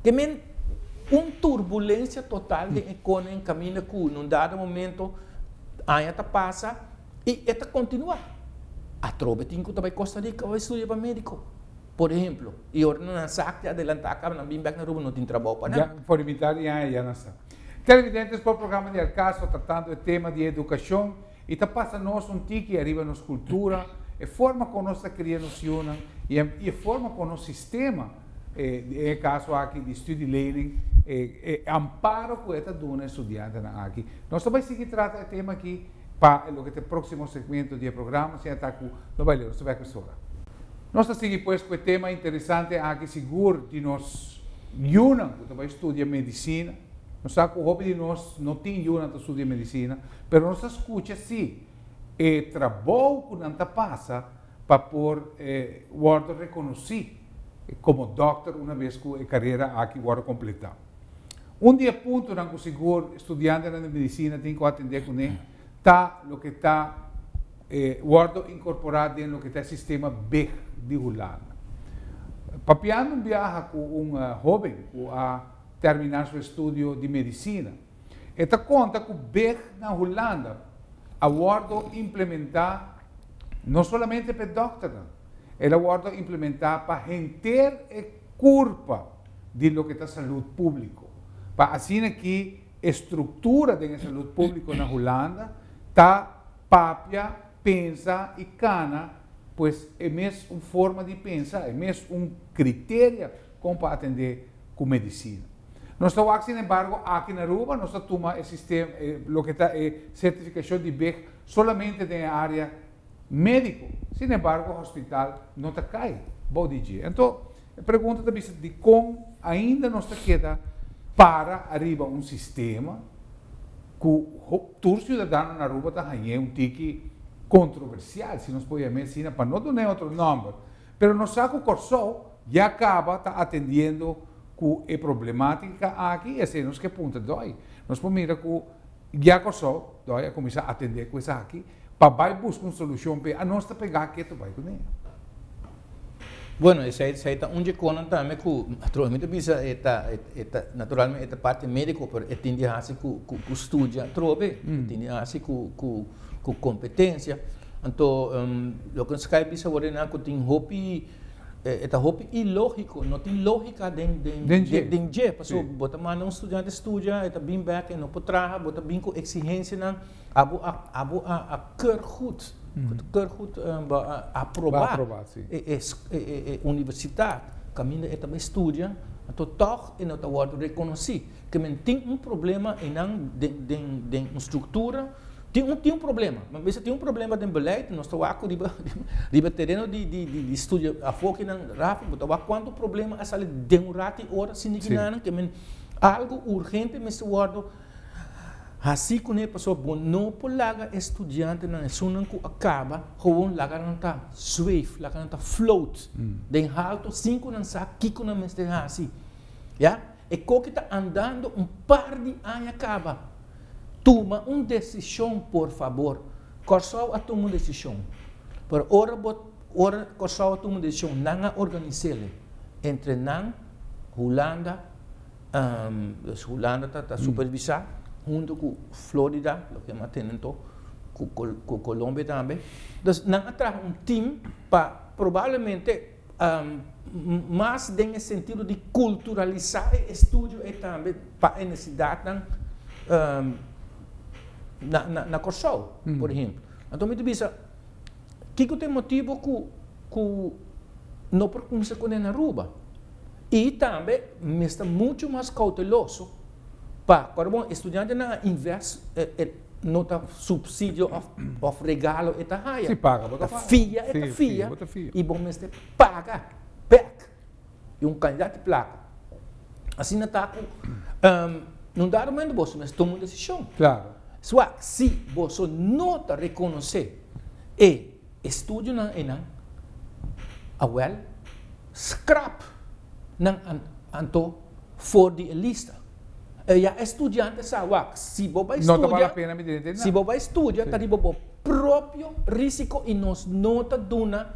Ke men un turbulensia total den e konen kaminda ku na un dado momento aña ta pasa i e ta kontinuá. Atrobe tin ku ta bai Costa Rica bai studia pa médiko, por ehemplo, i ora nan sa ku ta adelantá kaba nan bin bèk na Aruba no tin trabou pa nan. Ya for di mitad di aña ya nan sa. Televidentes por programa di Alcaso tratando e tema di edukashon i ta pasa nos un tiki ariba nos kultura, e forma kon nos ta kria nos yunan i e forma kon nos sistema den e kaso aki di studielening, e amparo ku e ta duna e studiantenan aki. Nos ta bai sigui trata e tema aki pa loke ta e próksimo segmento di e programa, asina ta ku no bai leu, nos ta bai ku esora. Nos ta sigui pues ku e tema interesante aki sigur di nos yunan ku ta bai studia medisina. Nos sa ku hopi di nos no tin yunan ta studia medisina, pero nos ta skucha si e trabou ku nan ta pasa pa por wòrdu rekonosí komo dòkter una bes ku e karera aki wòrdu kompletá. Un di e puntonan ku sigur studiantenan di medisina tin ku atendé kuné ta loke ta wòrdu inkorporá den loke ta e sistema big di Hulanda. Papiando un biaha ku un hóben ku a terminá su estudio di medisina, e ta konta ku big na Hulanda a wòrdu implementá No solamente pa e dòkternan, el a wòrdu implementá pa henter e kurpa di loke ta salud públiko. Pa asina ki e struktura den e salud públiko na Hulanda ta papia, pensa i kana, pues e mes un forma di pensa, e mes un kriteria kon pa atendé ku medisina. Nos ta wak sinembargo aki na Aruba nos ta tuma e sistema, loke ta e sertifikashon di big solamente den e área médiko. Sinembargo hospital no ta kai bou di dje. Anto e pregunta ta bisa dikon ainda nos ta keda para ariba un sistema ku tur siudadano na Aruba ta hañ'é un tiki kontroversial, si nos por yam'é asina, pa no dun'é otro nòmber. Pero nos sa ku Kòrsou ya kaba ta atendiendo ku e problemátika aki i esei nos ke punta dòi. Nos por mira ku ya Kòrsou dòi a kuminsá atendé ku esaki pa bai buska un solushon p'e. Anos ta pegá ketu bai kuné. Bueno, esei esei ta un dje konan tambe ku atrobe mi ta bisa e ta e ta naturalmente e ta parti médiko pero e tin di hasi ku ku ku studia atrobe, e tin di hasi ku ku ku kompetensia. Anto loke nos kai bisa awor nan ku tin hopi. E ta hopi ilógiko, no tin lógika den den Den dje. Den dje. Paso bo ta manda un studiante studia, e ta bin bek e no por traha, bo ta bin ku eksigensianan, abo a abo a a keur goed, keur goed bo a aprobá Bo a aprobá, si. E e e e universitat kaminda e ta bai studia, anto tòg e no ta wòrdu rekonosí. Ke men tin un problema einan den den den un struktura. Tin un tin un problema. Mi bisa tin un problema den beleid, nos ta wak riba riba tereno di di di di studio afó kinan Rafa, bo ta wak kuantu problema a sali den un rati ora sin di kinanan ke men algu urgente mester wòrdu hasi kuné pasobra bo no por laga e studiantenan esunnan ku a kaba gewoon laga nan ta zweef, laga nan ta float den halto sin ku nan sa kiko nan mester hasi ya. E koki ta andando un par di aña kaba. Tuma un desishon por fabor. Kòrsou a tuma un desishon. Pero ora bo ora Kòrsou a tuma un desishon nan a organis'el entre nan, Hulanda, dus Hulanda ta ta supervisá huntu ku Florida, loke nan a tene anto, ku ku Colombia tambe. Dus nan a traha un tim pa probablemente Mas den e sentido di kulturalisá e estudio ei tambe pa e nesesidatnan na Kòrsou, por ehempel. Anto mi ta bisa, kiko ta e motibu ku ku no por kuminsá kuné na Aruba? I tambe mester muchu mas kouteloso pa kòrda bon, e studiantenan a invest no ta subsidio of regalo e ta haya. Si paga bo ta Ta paga. fia e ta Si, fia bo ta fia. i bo mester paga bek i un kantidat di plaka. Asina ta ku nun dado momento boso mester tuma un desishon. Klaro. Swak, si boso no ta rekonosé e estudionan einan, awèl skrap nan anto for di e lista. E ya e studiante sa wak, si bo bai No ta bal studia, la pena mi tene si bo bai studia ta riba bo propio risiko i nos no ta duna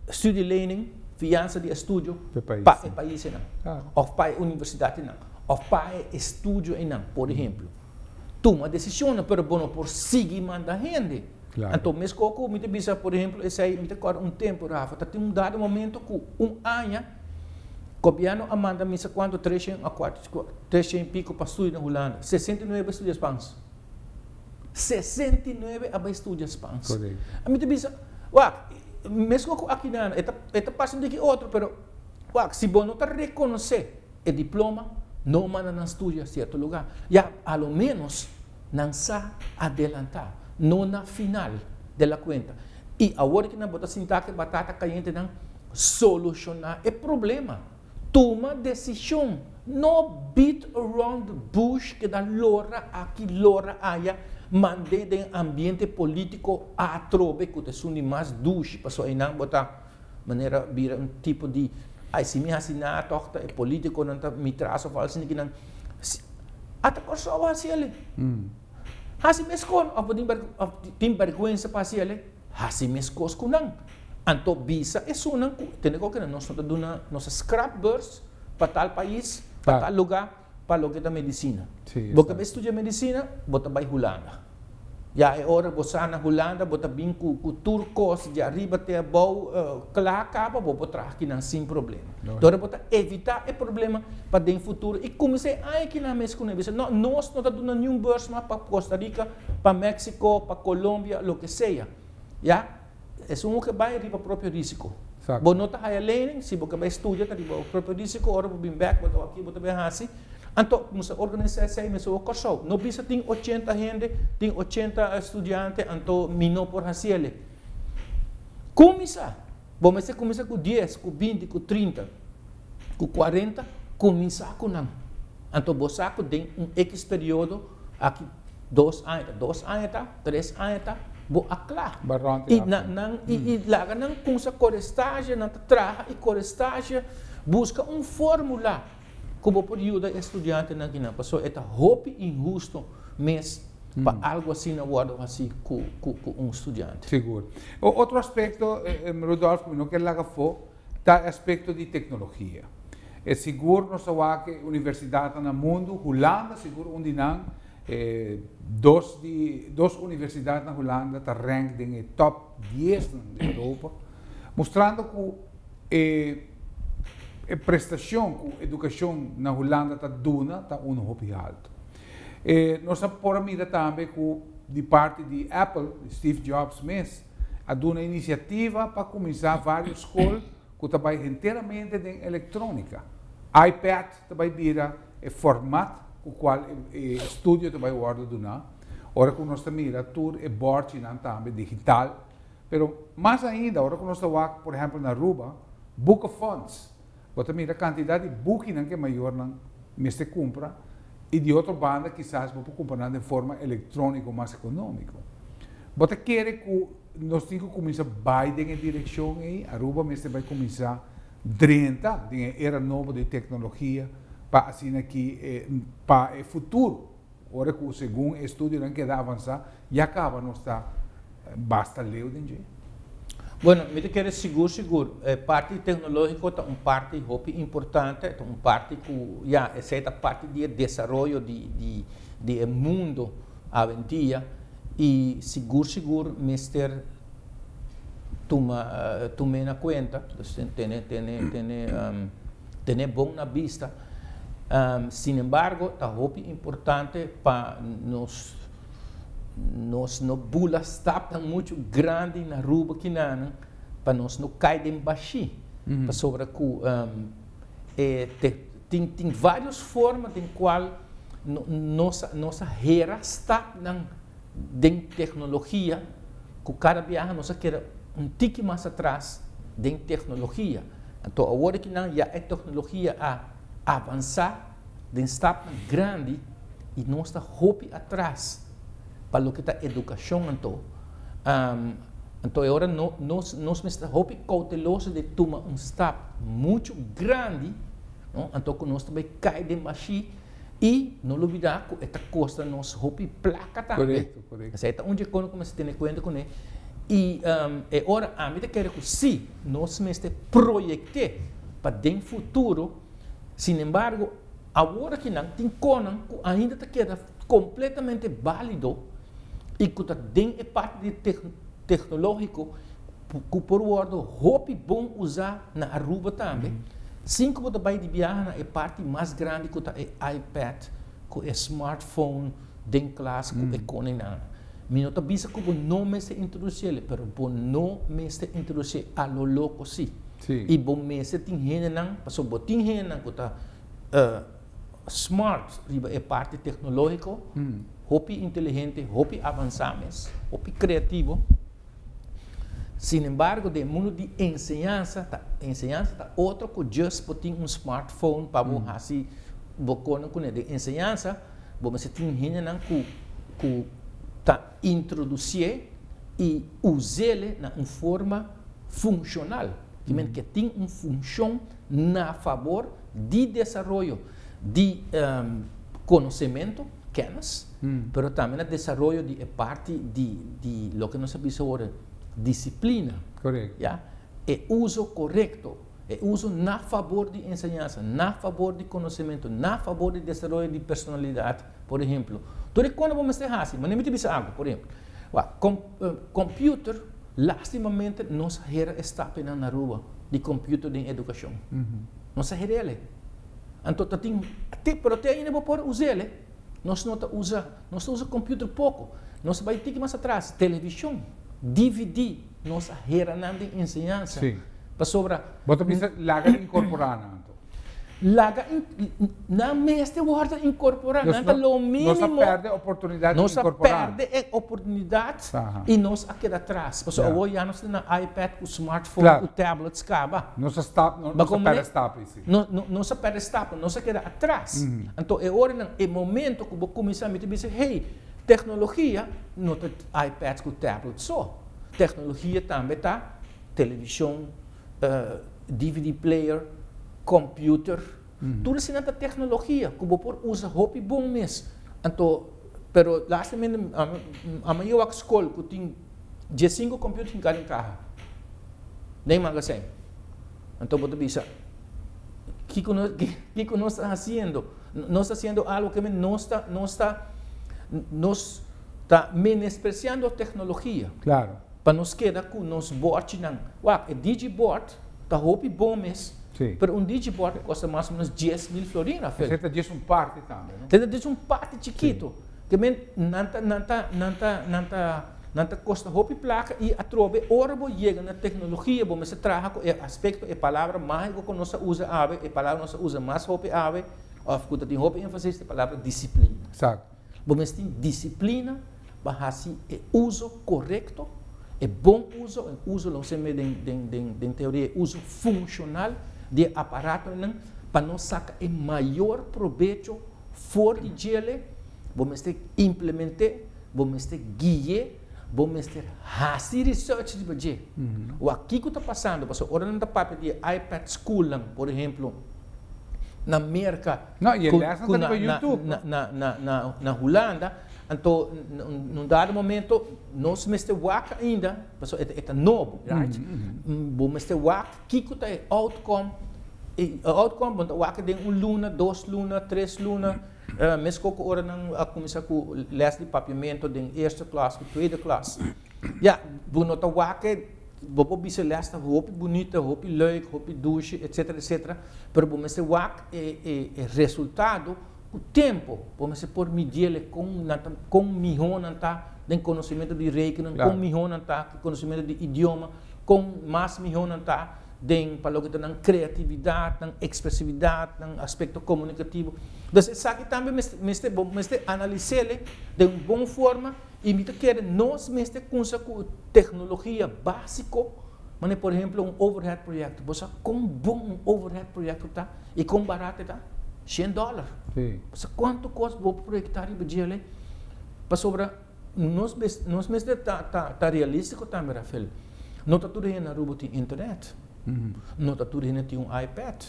studielening, fiansa di estudio, pa e paisnan òf pa e universidatnan òf pa e estudio einan, por ehemplo. Tuma desishonnan, pero bo no por sigui manda hende. Anto meskos ku mi ta bisa, por ehemplo, esei mi ta kòrda un tempu, Rafa, ta tin un dado momento ku un aña Gobièrnu a manda misa kuantu treshen a kuater treshen i piko pa studia na Hulanda. 69 studia Spans. 69 a bai studia Spans. Korekto. Mi ta bisa, wak, meskos ku aki nan, e ta e ta pasa un diki otro, pero wak, si bo no ta rekonosé e diploma, no manda nan studia sierto lugá. Ya, a lo ménos nan sa adelantá, no na final de la kuenta. I awor ki nan bo ta sinta ku e batata kayente nan, Solushoná e problema. Tuma desishon. No beat around the bush keda lora aki lora aya mand'é den ambiente polítiko atrobe ku ta esun di mas dushi pasobra einan bo ta manera bira un tipo di ay si mi hasi na tòg ta e polítikonan ta mi tras òf algo asina kinan ata Kòrsou a hasi el'e hasi meskos òf bo tin bèrgwensa pa hasi el'e. Hasi meskos ku nan. Anto bisa esunnan ku tende koke nan nos no ta duna nos a skrap beurs pa tal pais, pa tal lugá, pa loke ta medisina. Bo ke bai studia medisina, bo ta bai Hulanda. Ya e ora bo sa na Hulanda bo ta bin ku ku tur kos di ariba te abou kla kaba bo por traha kinan sin problema. Dor bo ta evitá e problema pa den futuro i kuminsá e aña kinan mes ku nan bisa no nos no ta duna niun beurs mas pa Costa Rica, pa Mexico, pa Colombia, loke sea. Ya, esun ku ke bai riba propio risiko. Bo no ta haya lening, si bo ke bai studia ta riba bo propio risiko, ora bo bin bek bo ta wak ki bo ta bin hasi. Anto kuminsá organisá esei mester wak Kòrsou. No bisa tin 80 hende, tin 80 studiante, anto mi no por hasi el'e. Kuminsá! Bo mester kuminsá ku 10, ku 20, ku 30, ku 40, kuminsá ku nan. Anto bo sa ku den un ekis periodo aki 2 aña ta, 2 aña ta, 3 aña ta, bo a kla. I na nan i i laga nan kumsa kore stage, nan ta traha i kore stage, buska un fórmula ku bo por yuda e studiantenan kinan, pasobra e ta hopi inhusto mes pa algu asina wòrdu hasi ku ku ku un studiante. Sigur. Otro aspekto, Rudolf, ku mi no ke laga afó, ta e aspekto di teknologia. E sigur nos ta wak e universidatnan na mundu, Hulanda sigur un di nan, e dos di dos universidat na Hulanda ta rank den e top diesnan di Europa, mustrando ku. E e prestashon ku edukashon na Hulanda ta duna ta unu hopi haltu. E nos a por a mira tambe ku di parti di Apple, di Steve Jobs mes, a duna inisiativa pa kuminsá vários skol ku ta bai henteramente den elektrónika. iPad ta bai bira e format ku kual e estudio ta bai wòrdu duná. Ora ku nos ta mira tur e bòrchinan tambe digital. Pero mas ainda ora ku nos ta wak por ehèmpel na Aruba, boekenfonds, bo ta mira kantidat di bukinan ku e mayornan mester kumpra i di otro banda kisas bo por kumpra nan den forma elektróniko mas ekonómiko. Bo ta kere ku nos tin ku kuminsá bai den e direkshon ei? Aruba mester bai kuminsá drenta den e era nobo di teknologia pa asina ki pa e futuro Ora ku segun e estudionan keda avansá, ya kaba nos ta basta leu den dje. Bueno, mi ta kere sigur sigur e parti teknológiko ta un parti hopi importante, ta un parti ku ya esei ta parti di e desaroyo di di di e mundo awendia i sigur sigur mester tuma tum'é na kuenta, dus tene tene tene tene bon na bista. Sin embargo, ta hopi importante pa nos nos no bula stapnan muchu grandi na Aruba kinanan pa nos no kai den bashí. Pasobra ku e tin tin varios forma den kual nos nos a hera stapnan den teknologia ku kada biaha nos a keda un tiki mas atras den teknologia. Anto awor aki nan ya e teknologia a avansá den stapnan grandi i nos ta hopi atras pa loke ta edukashon anto. Anto e ora nos nos mester ta hopi kouteloso di tuma un stap muchu grandi, no, anto ku nos ta bai kai den bashí i no lubidá ku e ta kosta nos hopi plaka tambe. Korekto, korekto. Esei ta un dje kono ku mester tene kuenta kuné. I e ora ami ta kere ku sí, nos mester proyekt'é pa den futuro, sinembargo awor akinan tin konan ku ainda ta keda kompletamente bálido i ku ta den e parti di teknológiko ku por wòrdu hopi bon usá na Aruba tambe, sin ku bo ta bai di biaha na e parti mas grandi ku ta e iPad ku e smartphone den klas ku e konenan. Mi no ta bisa ku bo no mester introdusiel, pero bo no mester introdusié a lo loko si. I bo mester tin hendenan, pasobra bo tin hendenan ku ta smart riba e parti teknológiko, hopi inteligente, hopi avansá mes, hopi kreativo. Sinembargo, den e mundu di enseñansa, ta enseñansa ta otro ku just bo tin un smartphone pa bo hasi bo kono kuné. Den enseñansa, Bo mester tin hendenan ku ku ta introdusié i us'ele na un forma funshonal, ki men ke tin un funshon na fabor di desaroyo di konosementu, kennis, pero tambe na desaroyo di e parti di di loke nos a bisa awor disiplina, ya, e uso korekto. E uso na fabor di enseñansa, na fabor di konosementu, na fabor di desaroyo di personalidat, por ehemplo. Tur e kos bo mester hasi, manera mi ta bisa algu, por ehemplo, wak, computer, lastimamente nos a hera e stapnan na Aruba di computer den edukashon. Nos a her'el. Anto ta tin, pero te ainda bo por us'el. Nos no ta usa, nos ta usa computer poko. Nos a bai tiki mas atras, televishon, dvd, nos a hera nan den enseñansa. Pasobra. Bo ta bisa laga incorpora nan anto? Laga in, nan mester wordo incorpora, nan ta lo minimo. Nos a perde oportunidad di incorpora. Nos a perde e oportunidad y nos a keda atras. Pasobra awor ya nos ta na iPad cu smartphone cu tablets caba. Nos a stap, nos a perde stap ey si. Nos a perde stap, nos a keda atras. Anto e oranan, e momento cu bo cuminsa mi ta bisa, hey, tecnologia no ta iPads cu tablets so. Tecnologia tambe ta Televishon, dvd player, computer, tur eseinan ta tecnologia cu bo por usa hopi bon mes. Anto, pero lastimamente ami a wak scol cu tin diesinco computer hinca den caha, den magazijn. Anto bo ta bisa, kico nos, kico nos ta haciendo? Nos ta haciendo algo cu nos ta, nos ta, nos ta menospreciando tecnologia. Claro. Pa nos keda ku nos bòrchinan. Wak, e digiboard Ta hopi bon mes. Pero un digiboard kosta mas o menos 10.000 florin, Rafael. Esei ta djis un parti tambe, no? Esei ta djis un parti chikito. Ke men nan ta nan ta nan ta nan ta nan ta kosta hopi plaka i atrobe ora bo yega na teknologia bo mester traha ku e aspekto, e palabra mágiko ku nos a usa awe, e palabra nos a usa mas hopi awe òf ku ta tin hopi énfasis ta e palabra disiplina. Bo mester tin disiplina pa hasi e uso korekto, e bon uso, e uso lo seme den den den den teoria e uso funshonal di e aparatonan pa nos saka e mayor probecho for di djele. Bo mester implement'é, bo mester gui'é, bo mester hasi research riba dje. Wak kiko ta pasando, pasobra ora nan ta papia di e iPad schoolnan, por ehemplo, na Merka No, i e ku lèsnan ku ta na riba na YouTube. na na na na na Hulanda, anto na un dado momento nos mester wak ainda, pasobra e ta e ta nobo, right? Bo mester wak kiko ta e outcome, e outcome bo ta wak den un luna, dos luna, tres luna, Meskos ku ora nan a kuminsá ku lès di papiamentu den eerste klas ku tweede klas, ya, bo no ta wak e, bo por bisa e lès ta hopi bunita, hopi leuk, hopi dushi, etsetera, etsetera, pero bo mester wak e e e resultado ku tempu. Bo mester por midiel kon nan ta, kon mihó nan ta den konosementu di rekenen, kon mihó nan ta ku konosementu di idioma, kon mas mihó nan ta den pa loke ta nan kreatividat, nan ekspresividat, nan aspekto komunikativo. Dus esaki tambe mester mester bo mester analis'el den un bon forma i mi ta kere nos mester kumsa ku teknologia básiko, manera por ehemplo un overhead projector. Bo sa kon bon un overhead projector ta i kon barat e ta? Shen dòler. Bo sa kuantu kos bo por proyektá riba djele? Pasobra Nos nos mester ta ta ta realístiko tambe, Rafael. No ta tur hende na Aruba tin internet. No ta tur hende tin un iPad.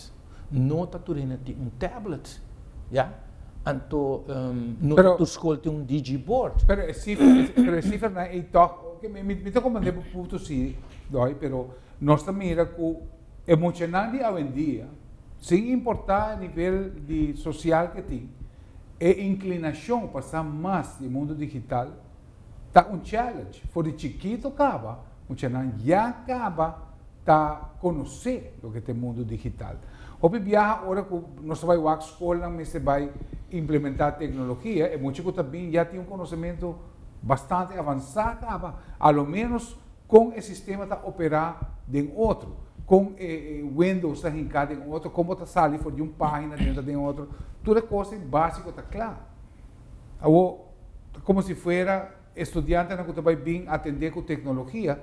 No ta tur hende tin un tablet. Ya. Anto no ta tur skol tin un digiboard. Pero e sifra, pero e sifranan ei tòg, oke, mi mi ta komprendé bo punto si, Doy, pero nos ta mira ku e muchanan di awendia, sin importá e nivel di sosial ke tin, E inklinashon pa sa mas di e mundu digital ta un challenge. For di chikito kaba, muchanan ya kaba ta konosé loke ta e mundu digital. Hopi biaha ora ku nos ta bai wak skolnan mester bai implementá teknologia, e mucha ku ta bin ya tin un konosementu bastante avansá kaba, a lo ménos kon e sistema ta operá den otro, kon e Windows ta hinká den otro, kon bo ta sali for di un página drenta den otro, tur e kos ei básiko ta kla. Awor, ta komo si fuera e studiantenan ku ta bai bin atendé ku teknologia,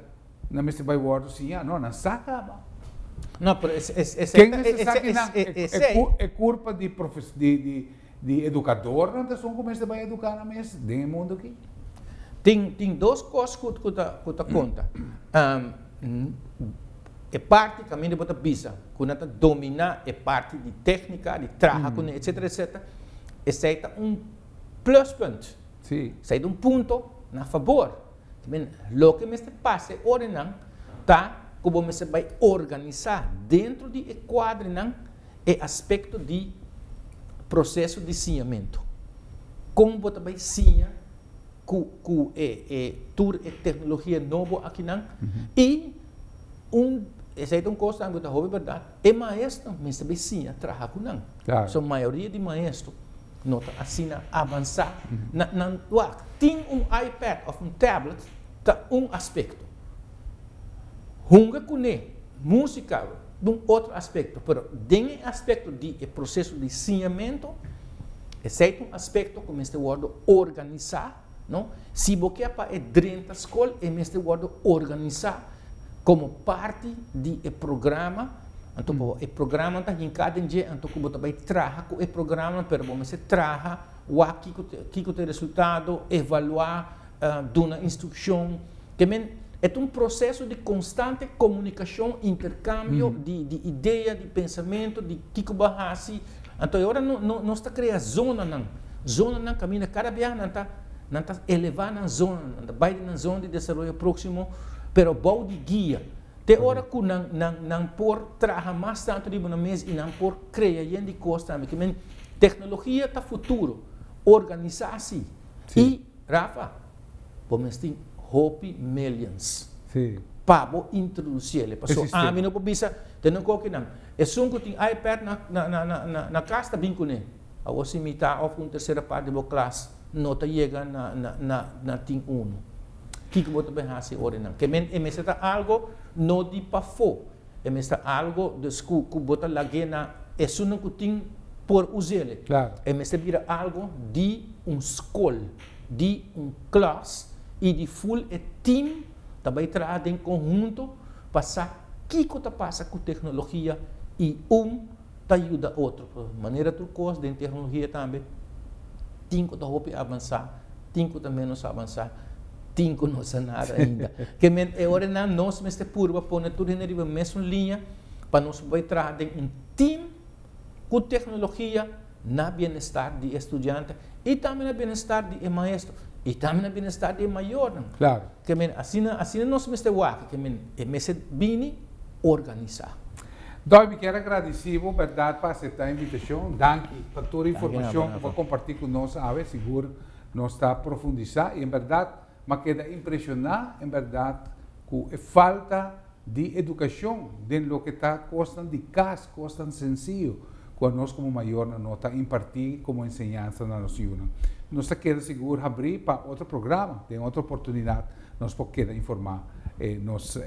nan mester bai wòrdu siñá. No, nan sa kaba. No, pero es, es, es, Ken mester sa es, kinan? es, E, esei. e kurpa di profes, di, di, Di edukadornan ta esun ku mester bai eduká nan mes den e mundu aki? Tin tin dos kos ku ku ta ku ta konta. E parti kaminda bo ta bisa ku nan ta dominá e parti di téknika, di traha kuné, etsetera, etsetera, esei ta un pluspunt. Esei ta un punto na fabor. Loke mester pasa e orenan ta ku bo mester bai organisá dentro di e kuadrinan e aspekto di proseso di siñamentu. Kon bo ta bai siña ku ku e e tur e teknologia nobo akinan i un esei ta un kos tambe ku ta hopi bèrdat, e maestro mester bai siña traha ku nan. So mayoria di maestro no ta asina avansá na nan wak. Tin un iPad òf un tablet ta un aspekto. Hunga kuné, músika. Dun otro aspecto, pero den e aspecto di e proceso di siñamento, esey ta un aspecto cu mester wordo organisa, no? Si bo kier pa e drenta scol, e mester wordo organisa como parti di e programa, anto bo e programa ta hinca den dje, anto cu bo ta bay traha cu e programa, pero bo mester traha, wak kico ta kico ta e resultado, evalua, duna instrukshon. Ke men e ta un proseso di konstante komunikashon, interkambio di di idea, di pensamentu, di kiko bo a hasi. Anto e ora no no nos ta krea zonanan, zonanan kaminda kada biaha nan ta nan ta elevá nan zona, nan ta bai den nan zona di desaroyo próksimo, pero bou di guia. Te ora ku nan nan nan por traha mas tantu riba nan mes i nan por krea yen di kos tambe. Ke men teknologia ta futuro, organisá si. I Rafa, bo mes tin hopi millions. Pa bo introduciele. Paso sistema. Ami no por bisa, tene kokinan. Esun ku tin iPad na kas ta bin kuné. Awor si mitad of un tercera parte di bo klas no ta yega na tin uno. Kiko bo ta bin hasi ora nan? Ke men e mester ta algo no di pafó. E mester ta algo dus ku bo ta lag'é na esunnan ku tin por us'ele. E mester bira algo di un skol, di un klas i di full e team ta bai traha den konhunto pa sa kiko ta pasa ku teknologia i un ta yuda otro. Manera tur kos den teknologia tambe tin ku ta hopi avansá, tin ku ta ménos avansá, tin ku no sa nada ainda. Ke men e ora nan nos mester purba pone tur hende riba mesun liña pa nos bai traha den un team ku teknologia na bienestar di e studiante i tambe na bienestar di e maestro i tambe na bienestar di e mayornan. Ke men asina asina nos mester wak, ke men e mester bini organisá. Dòi, mi kier a gradisí bo bèrdat pa aseptá e invitashon. Danki pa tur e informashon ku bo a kompartí ku nos awe. Sigur nos ta profundisá i en bèrdat m'a keda impreshoná en bèrdat ku e falta di edukashon den loke ta kosnan di kas, kosnan sensiyo ku anos komo mayornan no ta impartí komo enseñansa na nos yunan. Nos ta keda sigur habrí pa otro programa, den otro oportunidat nos por keda informá nos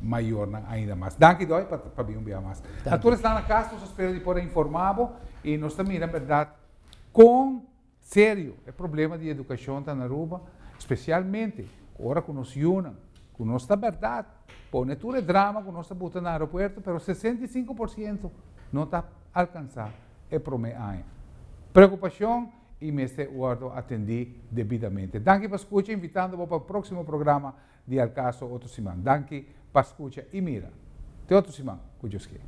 mayornan ainda mas. Danki Dòi pa bin un bia mas. Na tur esnan na kas nos a spera di por a informá bo i nos ta mira en bèrdat kon serio e problema di edukashon ta na Aruba, spesialmente ora ku nos yunan, ku nos ta bèrdat pone tur e drama ku nos ta buta na aeropuerto, pero 65% no ta alkansá e promé aña. Preokupashon i mester wòrdu atendí debidamente. Danki pa skucha, invitando bo pa e próksimo programa di Al Caso otro siman. Danki pa skucha i mira. Te otro siman, ku Dios kier.